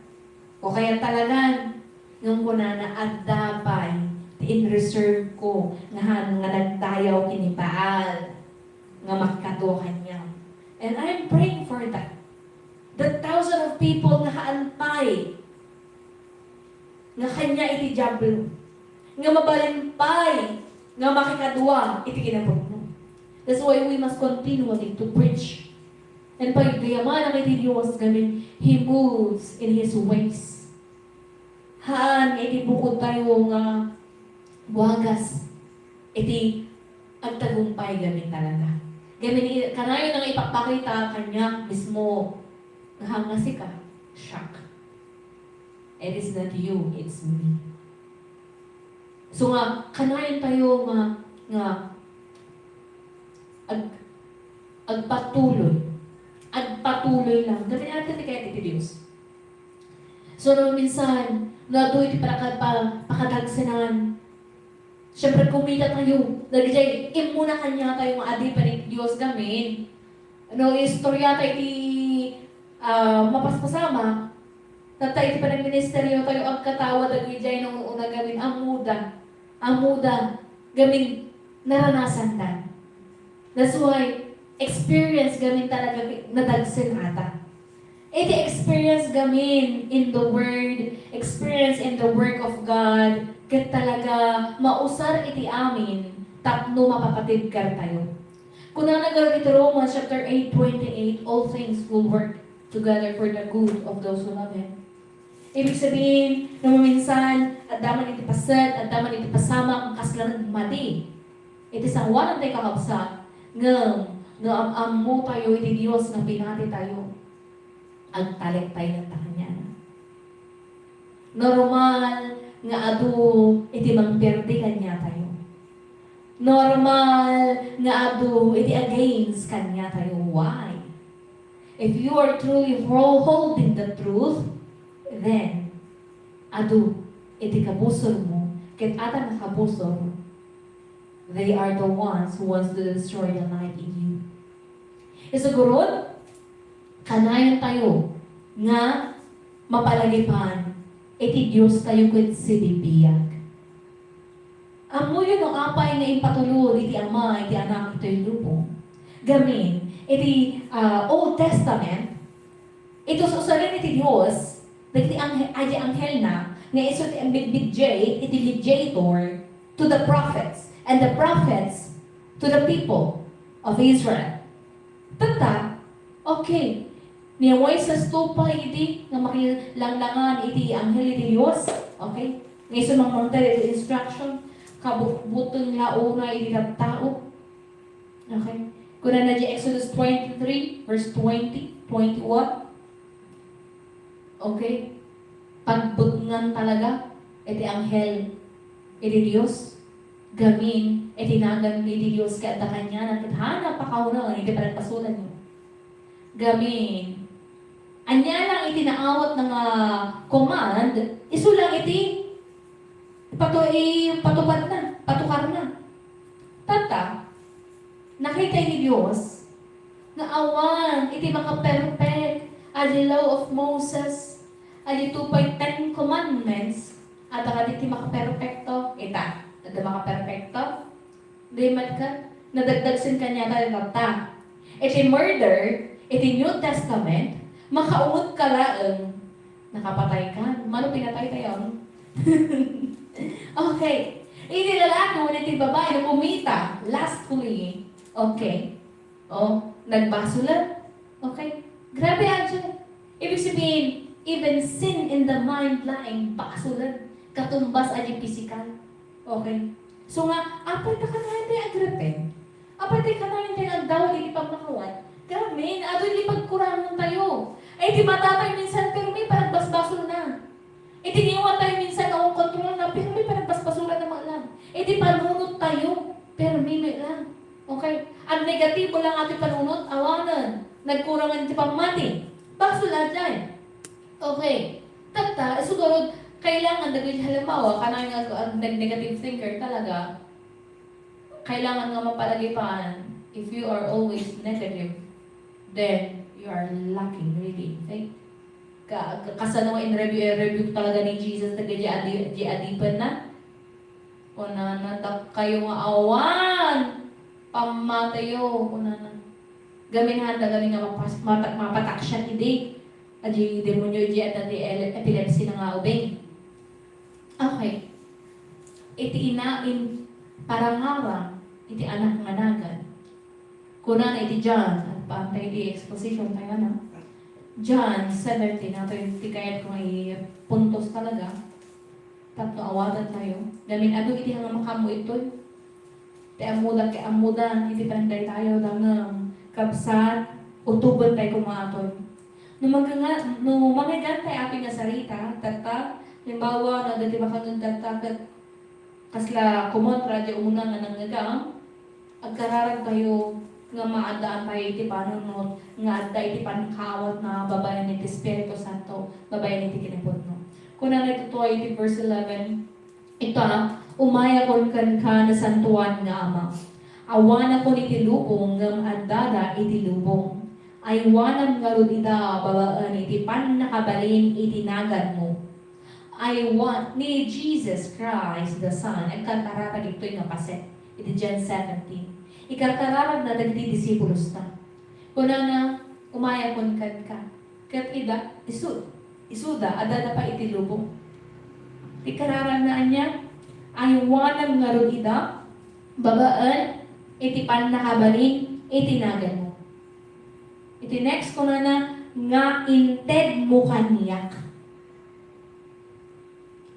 O kaya talagan, ngem kunana, adda pay ti in-reserve ko nga han-, nga nagdayaw ken ni Baal nga makikadua kaniam. And I'm praying for that. The thousand of people nga haan pay nga kania iti Diablo, nga mabalin pay nga makikadua iti kinapudno. That's why we must continually to preach. And pagayamanak iti Dios, gamin, He moves in His ways. Haan nga iti bukod tayo nga buagas iti agtagumpay gamin talaga. Gamin i-, kanayon nga ipakpakita kaniak mismo nga hanga sika, shock. It is not you, it's me. So nga, kanayon tayo nga, nga ag-, agpatuloy. Agpatuloy lang. Gamin ata ti kayat iti Dios. So, no, minsan, no, adu iti paka-, pa-, pakadagsenan. Siyempre, kumita tayo. Dagiti immuna kaniatayo nga adipen iti Dios gamin. No, istorya tayo iti, ah, mapaspasamak. Tatta iti panagministeryo tayo, agkatawa dagiti ay naun-una gamin, ammoda. Ammoda gamin naranasanda. That's why experience gamin talaga nadagsen ata. Iti experience gamin in the Word, experience in the work of God, ket talaga mausar iti amin tapno mapapatibker tayo. Kunana garud iti Romans chapter eight twenty-eight, "All things will work together for the good of those who love Him." Ibig sabihin, no maminsan, adda man iti paset, adda man iti pasamak, kasla nagmati. Iti sangoanan tayo kakabsat, ngem, no am-ammo tayo iti Dios nga pinati tayo, agtalek tayo latta kaniana. Normal nga adu iti mangperdi kaniatayo. Normal nga adu iti against kaniatayo. Why? If you are truly ho-, holding the truth, then adu iti kabusormo ket adda nga kabusor, they are the ones who wants to destroy the light in you. Isu garud, kanayon tayo nga mapalagipan iti Dios tayo ket sibibiag. Ammoyo no apay nga impatulod iti Ama iti Anak itoy lubong? Gamin, iti, ah, Old Testament, itus-usaren iti Dios dagiti anghe-, adi anghelna nga isu ti mid-, mediate, iti mediator to the prophets, and the prophets to the people of Israel. Tatta, okay. Ni Moises to pay idi nga makilanglangan iti anghel iti Dios. Okay? Nga isu mangmangted iti instruction, kabutbuteng la unay iti tattao. Okay? Kunana di Exodus twenty-three, verse twenty, twenty-one. Okay? Pagbutngan talaga iti anghel iti Dios. Gamin iti nagan iti Dios ket adda kaniana ket haanna pakaunaan iti panagbasolanyo. Gamin, ania lang iti naawatna nga command, isu lang iti patu-, ipatupadna, patukarna. Tatta, nakita iti Dios nga awan iti makaperfect a the law of Moses, a the two point ten commandments, adda kadi ti makaperfecto? Ita, adda makaperfecto? Di met ket, nadagdagsen kaniata ti tatta. Iti murder, iti New Testament, makaungot ka laeng, nakapatay ka. Mano pinatay tayo? Okay. Iti lalaki wenno iti babai, no kumita, lustfully. Okay. O, nagbasolan. Okay? Grabe, adyo. Ibig sabihin, even sin in the mind laeng, basolan. Katumbas a di pisikal. Okay? So nga, apay ta kanayon tayo agrepent? Apay ta kanayon tayo agdawat iti pammakawat? Gamin, adu iti pagkurangan tayo. Ay, iti mata tayo minsan, pero may panagbasbasolna. Iti ngiwat tayo minsan, awan kontrolna, pero may panagbasbasolna met lang. Iti panunot tayo, pero may met lang. Okay? Ag negatibo lang ati panunot, awanen. Nagkurangan ti pammati. Basol a diay. Okay. Tatta, isu garud, kailangan dagiti halimbawa, kanayon nga ag-, ag-, neg-, negative thinker talaga, kailangan nga mapalagipan. If you are always negative, then you are lacking really in faith. Ka-, ka-, kasano nga in-rebu-, i-rebuke talaga ni Jesus dagiti adi-, di adipenna? Kunana, "Dakkayo nga awan pammatiyo," kunana. Gamin handa gamin nga mapas-, mata-, mapataksiat idi. Adi demonyo idi adda ti ele-, epilepsy na nga ubing. Okay. Iti ina in parangarang iti anak nga nagan. Kunana iti John, agpaantay iti exposition tayo, no? John seventeen, ato ti kayat ko nga ipuntos talaga. Tapno awaten tayo. Gamin adu iti nga makaammo itoy. Ti ammoda, ti ammoda, iti panagdaytayo, dangem, kabsat, utoben tayo koma atoy. No magnga-, no mangngegantay atoy nga sarita, tatta, halimbawa, no adda ti makangngeg tatta, ket kasla kumontra di umuna nga nangngegam, agkararag tayo nga maaddaantayo iti panunot nga adda iti pankaawatna babaen iti Espiritu Santo, babaen iti kinapudno. Kunana iti verse eleven, "Ita, umayakon kenka, Nasantoan nga Ama. Awanakon iti lubong ngem addada iti lubong. Aywanam ngarud ida babaen iti pannakabalin iti naganmo. Aywan ni Jesus Christ the Son, agkarkararag ditoy nga paset iti John seventeen. Ikarkararagna dagiti disipulosta. Kunana, "Umayakon kenka." Ket ida, isu-, isuda, addada pay iti lubong. Ti kararagna ania? "Aywanam ngarud ida babaen iti pannakabalin iti naganmo." Iti next, kunana, "Nga intedmo kaniak."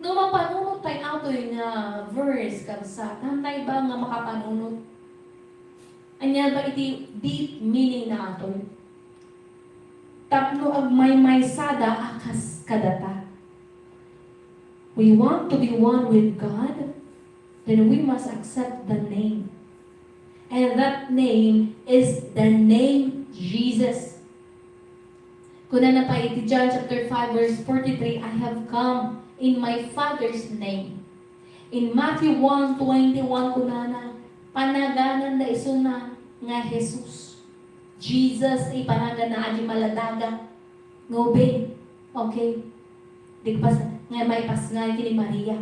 No mapanunot tay atoy nga verse, kabsat, antay ba nga makapanunot? Ania ba iti deep meaning na atoy? Tapno agmaymaysada a kas kadata. We want to be one with God, then we must accept the name. And that name is the name Jesus. Kunana pa iti John chapter five, verse forty-three, "I have come in my Father's name." In Matthew one twenty-one, kunana, panagananda isuna nga Jesus. Jesus, ipanaganna, adi maladaga. Ngubing. Okay. Di pas-, nga maipasngay kini Maria.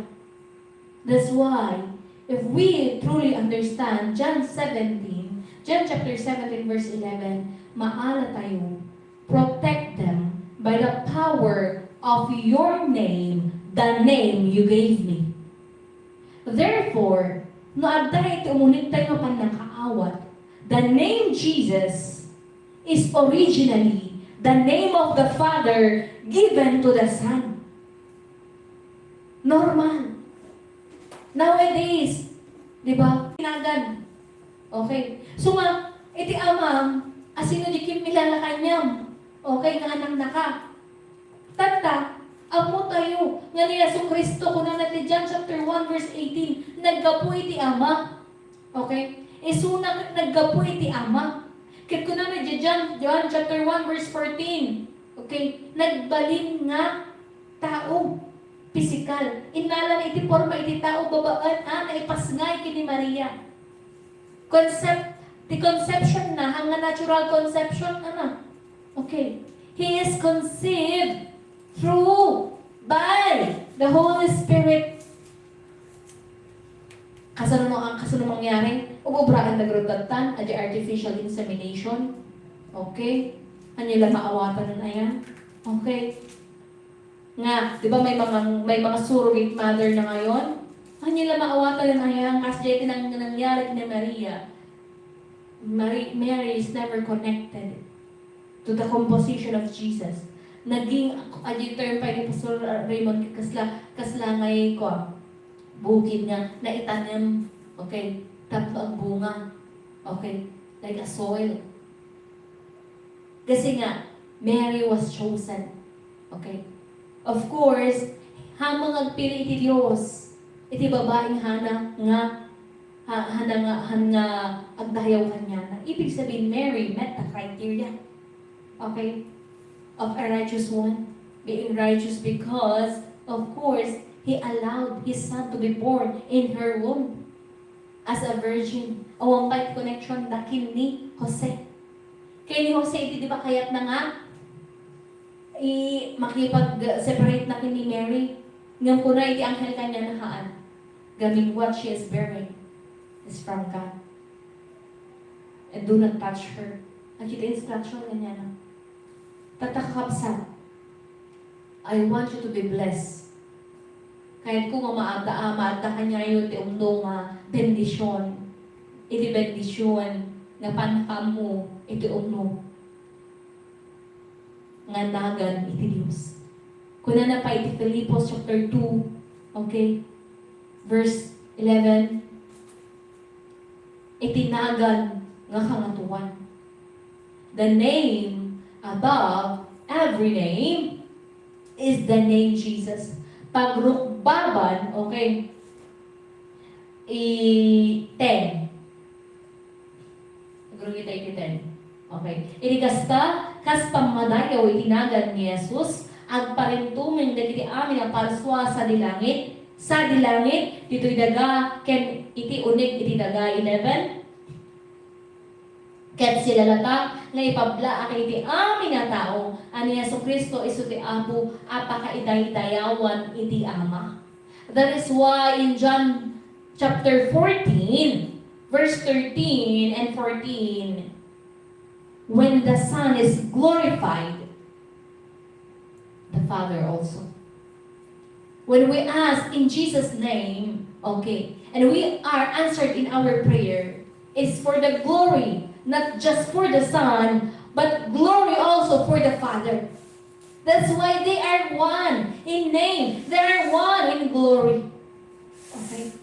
That's why, if we truly understand John seventeen, John chapter seventeen, verse eleven, maala tayo, "Protect them by the power of your name, the name you gave me." Therefore, no adda iti umuneg tayo nga pannakaawat, the name Jesus is originally the name of the Father given to the Son. Normal. Nowadays, di ba? Tinagan. Okay. So nga, iti amam, asino di kimilala kaniam? Okay, nga anaknaka. Tatta, ammo tayo nga ni Jesu-Cristo, kunana ti John chapter one, verse eighteen, naggapu iti Ama. Okay? Isuna ket naggapu iti Ama. Ket kunana di John, John chapter one, verse fourteen, okay, nagbalin nga tao, pisikal. Innalana iti porma iti tao, babaen a naipasngay ken ni Maria. Concept, ti conception na, haan nga natural conception, ano? Okay. He is conceived through, by the Holy Spirit. Kasano, kasano mangyari? Ugobraen da ngarud tattan, adi artificial insemination. Okay? Ania la maawatan aya? Okay. Nga, di ba may mga, may mga surrogate mother na ngayon? Ania la maawatan aya, kas diay ti nang-, nangyari ni Maria. Mary, Mary is never connected to the composition of Jesus. Naging, adi term pa ni Pastor Raymond, kasla, kasla ngay ko, bukid nga naitanem, okay, tapno agbunga, okay, like a soil. Kasi nga, Mary was chosen. Okay? Of course, haan nga agpili iti Dios, iti babaeng haan nga, ha-, haan nga, haan nga agdayaw kaniana. Ibig sabihin, Mary met the criteria. Okay? Of a righteous one. Being righteous because, of course, he allowed his son to be born in her womb as a virgin. Awan pay ti connection da ken ni Jose. Ken ni Jose, idi di ba kayatna nga i-, makipag-separate na ken ni Mary. Ngem kuna iti anghel kaniana, haan. Gamin what she is bearing is from God. And do not touch her. Ania ti instruction kaniana? Tatta, kakabsat, I want you to be blessed. Kayatko nga maadda, ah, maadda kaniayo ti umno nga bendision. Iti bendision nga pannakaammo iti umno nga nagan iti Dios. Kunana pa iti Filipos chapter two, okay, verse eleven, iti nagan nga Kangatoan. The name above every name is the name Jesus. Pagrukbaban, okay, i ten. Agree tayo iti ten. Okay. Iti kasta, kas pammadayaw iti nagan ni Jesus, agparintumeng dagiti amin a parsua sadi langit, sadi langit, ditoy daga, ken iti uneg iti daga. Eleven. Ket sila latta nga ipablaak iti amin a tao a ni Jesu-Cristo isu ti Apo a pakaidaydayawan iti Ama. That is why in John chapter fourteen, verse thirteen and fourteen, when the Son is glorified, the Father also. When we ask in Jesus' name, okay, and we are answered in our prayer, it's for the glory, not just for the Son, but glory also for the Father. That's why they are one in name. They are one in glory. Okay?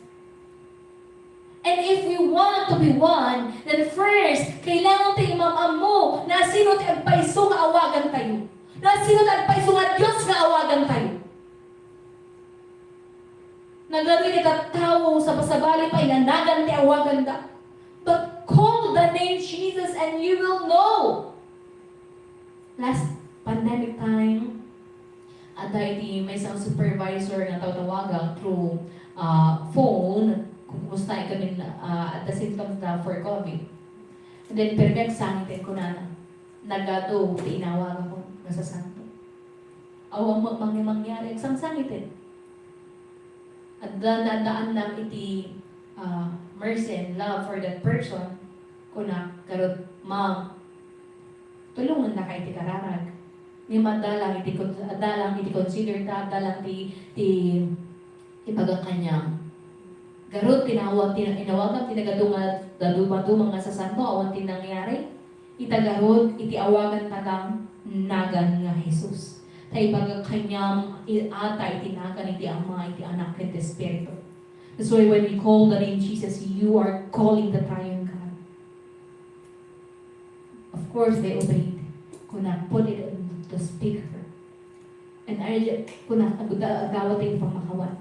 And if we want to be one, then first, kailangan tayo maam-ammo na sino ti agpayso nga awagan tayo. Na sino ti agpayso nga Dios nga awagan tayo. Nagadu iti tattao, sabasabali pay nga nagan ti awaganda. But call the name Jesus and you will know. Last pandemic time, adda iti maysa nga supervisor nga tawtawagak through, ah, phone, kung kumusta kami, ah, adda symptoms da for COVID. And then, pero nagsangit, kunana, "Nagadu ti inawagakon nga sasanto." Awan met mangyari, agsangsangiten. Adda naaddaannak iti, ah, mercy and love for that person. Kunak garud, "Ma'am, tulongennaka iti kararag." Ngem adda lang iti kon-, adda lang iti consider ta, adda lang ti, ti, ti pagkakaniam. Garud, tinawag, tina-, inawagak ti nagadu nga daduma-duma nga sasanto, awan ti nangyari. Ita garud, iti awagan ta lang, nagan nga Jesus. Ta ibaga kaniam, i-, ata iti nagan iti Ama, iti Anak, ken ti Espiritu. That's why when we call the name Jesus, you are calling the triune God. Of course, they obeyed. Kuna, put it on the speaker. And I, kuna, agda-, agawat ti pamakawan.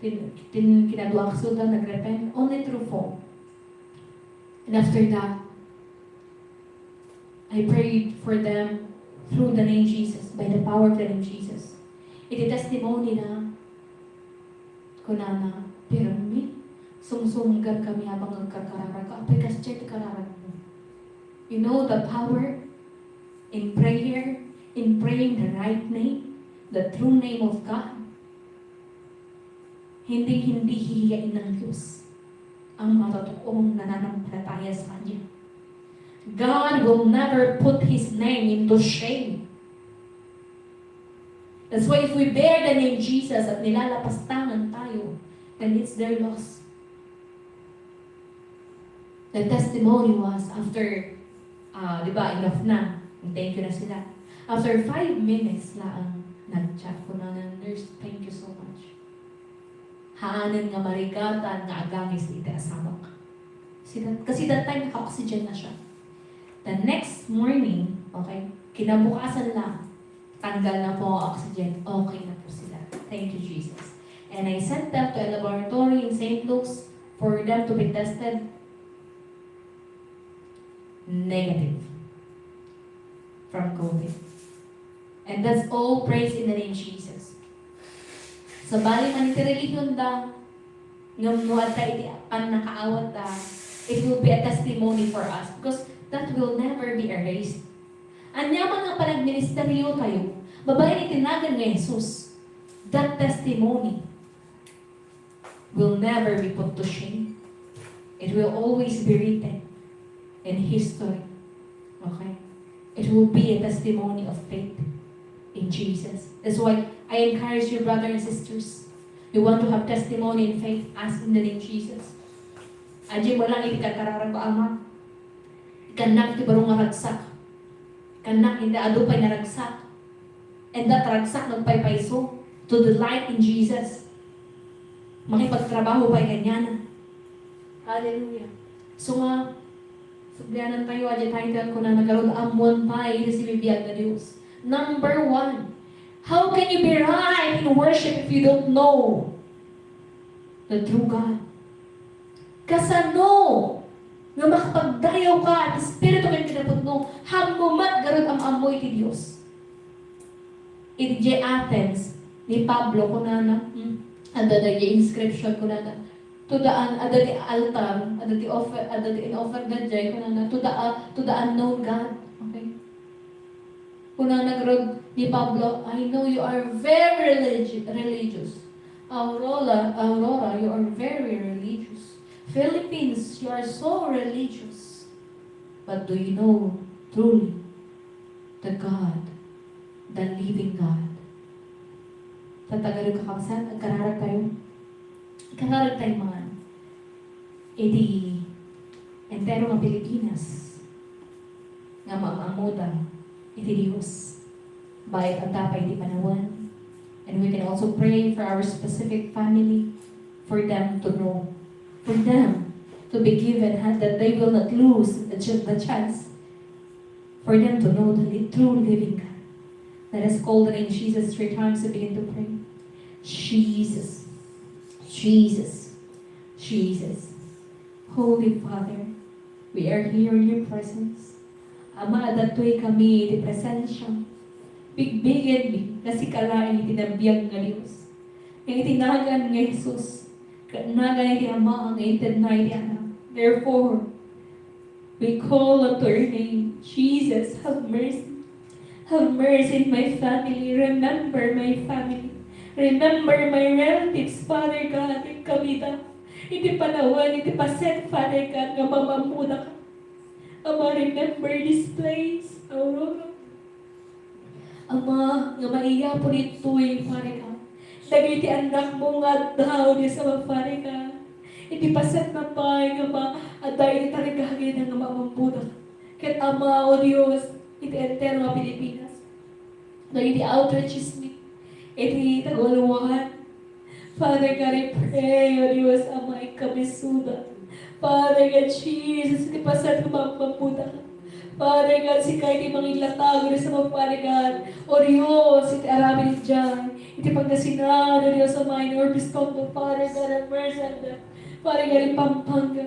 Tin, tin, kinaduak so da, nagrepent only through phone. And after that, I prayed for them through the name Jesus, by the power of the name Jesus. Iti testimony na, kunana, "Pirmi, sumsumgad kami habang agkarkararag ka. Apay, kasdiay ti kararagmo." You know the power in prayer, in praying the right name, the true name of God. Hinding-hindi hihiyain ng Diyos ang matotoong nananampalataya sa Kanya. God will never put His name into shame. That's why if we bear the name Jesus at nilalapastangan tayo, then it's their loss. The testimony was after, ah, di ba, enough na. Thank you na sila. After five minutes laang, nag-chat ko na ng nurse, "Thank you so much. Haanen nga marigatan nga agangis iti asawak." Kasi that, kasi that time, naka-oxygen na siya. The next morning, okay, kinabukasan lang, tanggal na po ang oxygen, okay na po sila. Thank you, Jesus. And I sent them to a laboratory in Saint Luke's for them to be tested. Negative from COVID. And that's all praise in the name Jesus. Sabali man iti relihion da, ngem no adda iti pannakaawat da, it will be a testimony for us because that will never be erased. Ania man nga panagministeryo tayo, babaen iti nagan nga Jesus, that testimony will never be put to shame. It will always be written in history. Okay? It will be a testimony of faith in Jesus. That's why I encourage you, brothers and sisters. You want to have testimony in faith, ask in the name Jesus. Adda mo lang iti karkararag ko, Ama. Ikannak ti baro nga ragsak. Ikannak iti adu pay nga ragsak. And that ragsak nagpaypayso to delight in Jesus. Makipagtrabaho pay kaniana. Hallelujah. So nga, suklianan tayo, adda tayo ti kunana, nagkarud ammoan pay iti sibibiag nga Dios. Number one, how can you be right in worship if you don't know the true God? Kasano nga makapagdayaw ka ti Espiritu ken kinapudno, ammo met garud am-ammo iti Dios? Iti Athens, ni Pablo, kunana, hmm, adda daydiay inscription, kunana, to the un-, adda ti altar, adda ti offer, adda ti in-offer daydiay, kunana, to the, uh, to the unknown God. Okay? Kunana ngarud ni Pablo, "I know you are very religi-, religious. Aurora, Aurora, you are very religious. Philippines, you are so religious. But do you know truly the God, the living God?" Tattagado, kakabsat, agkararag tayo. Agkararag tayo man iti entero nga Pilipinas nga maam-ammoda iti Dios. Baet adda pay iti panawen. And we can also pray for our specific family, for them to know, for them to be given, ha, that they will not lose the ch-, the chance, for them to know the li-, true living God. Let us call the name Jesus three times and begin to pray. Jesus, Jesus, Jesus. Holy Father, we are here in your presence. Ama, adda ditoy kami iti presensiam. Bigbigenmi nga sika laeng iti nabiag nga Dios. Nga iti nagan nga Jesus, ket nagan iti Ama nga intedna iti Anak. Therefore, we call unto your name. Jesus, have mercy. Have mercy in my family. Remember my family. Remember my relatives, Father God, ket kamida iti panawen, iti paset, Father God, nga maam-ammodaka. Ama, remember this place, Aurora. Ama, nga maiyapo ditoy, Father God, dagiti annakmo nga adda, O Dios, Ama, Father God, iti pasetna pay nga ma-, adda iti tarigagayda nga maam-ammodaka. Ket Ama, O Dios, iti entero nga Pilipinas, dagiti outreaches mi iti Tagoloan, Father God, I pray, O Dios, Ama, ikabisuda. Father God, Jesus, iti paset nga maam-ammodaka. Father God, sika iti mangilatag, O Dios, Ama, Father God. O Dios, iti aramid idiay, iti Pangasinan, O Dios, Ama, in Urbis Tondo, Father God, have mercy on them. Father God, in Pampanga,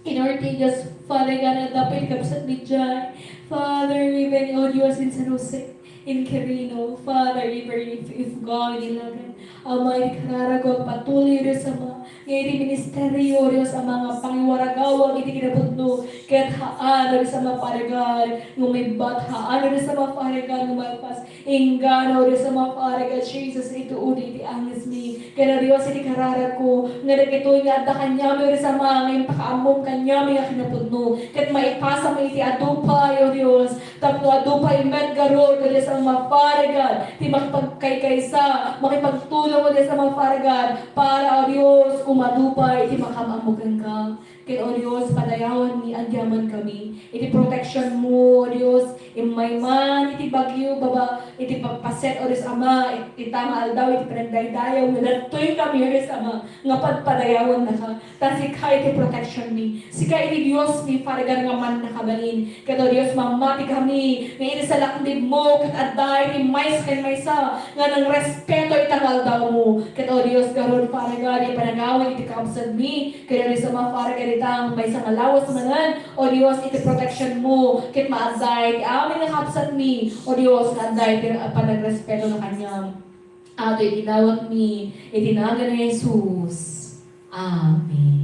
in Ortigas, Father God, adda pay ti kabsatmi idiay. Father, even, O Dios, in San Jose, in Quirino, Father, even if, if God, in Ilagan. Ama, iti kararagko, agpatuloy, O Dios, Ama, nga iti ministerio, O Dios, Ama, nga pangiwaragawag iti kinapudno, ket haan, O Dios, Ama, Father God, nga umibbat, haan, O Dios, Ama, Father God, nga malpas, inggana, O Dios, Ama, Father God, Jesus, iti udi, iti angesmi, ket, O Dios, iti kararagko, nga dagitoy nga adda kaniami, O Dios, Ama, nga impakaammom kaniami nga kinapudno, ket maipasam iti adu pay, O Dios, tapno adu pay met garud, O Dios, Ama, Father God, ti makipagkaykaysa, makipagtulong, O Dios, Ama, Father God, para, O Dios, umadu pay iti makaam-ammo kenka. Ket, O Dios, padayawanmi agyaman kami iti proteksionmo, O Dios, immay man iti bagyo, baba, iti pagpaset, O Dios, Ama, it-, ita nga aldaw iti panagdaydayaw, nga dagitoy kami, O Dios, Ama, nga padpadayawannaka. Ta sika iti proteksionmi, sika iti Diosmi, Father God, nga mannakabalin. Ket, O Dios, mamati kami nga iti salaknibmo ket adda iti maysa ken maysa nga nangrespeto ita nga aldawmo. Ket, O Dios, garud, Father God, iti panagawid iti kakabsatmi, ket, O Dios, Ama, Father God, ita nga maysa nga lawas manen, O Dios, iti proteksionmo ket maadda iti amin nga kakabsatmi, O Dios, nga adda iti panagrespeto na kaniam. Ato iti dawatmi iti nagan ni Jesus. Amen.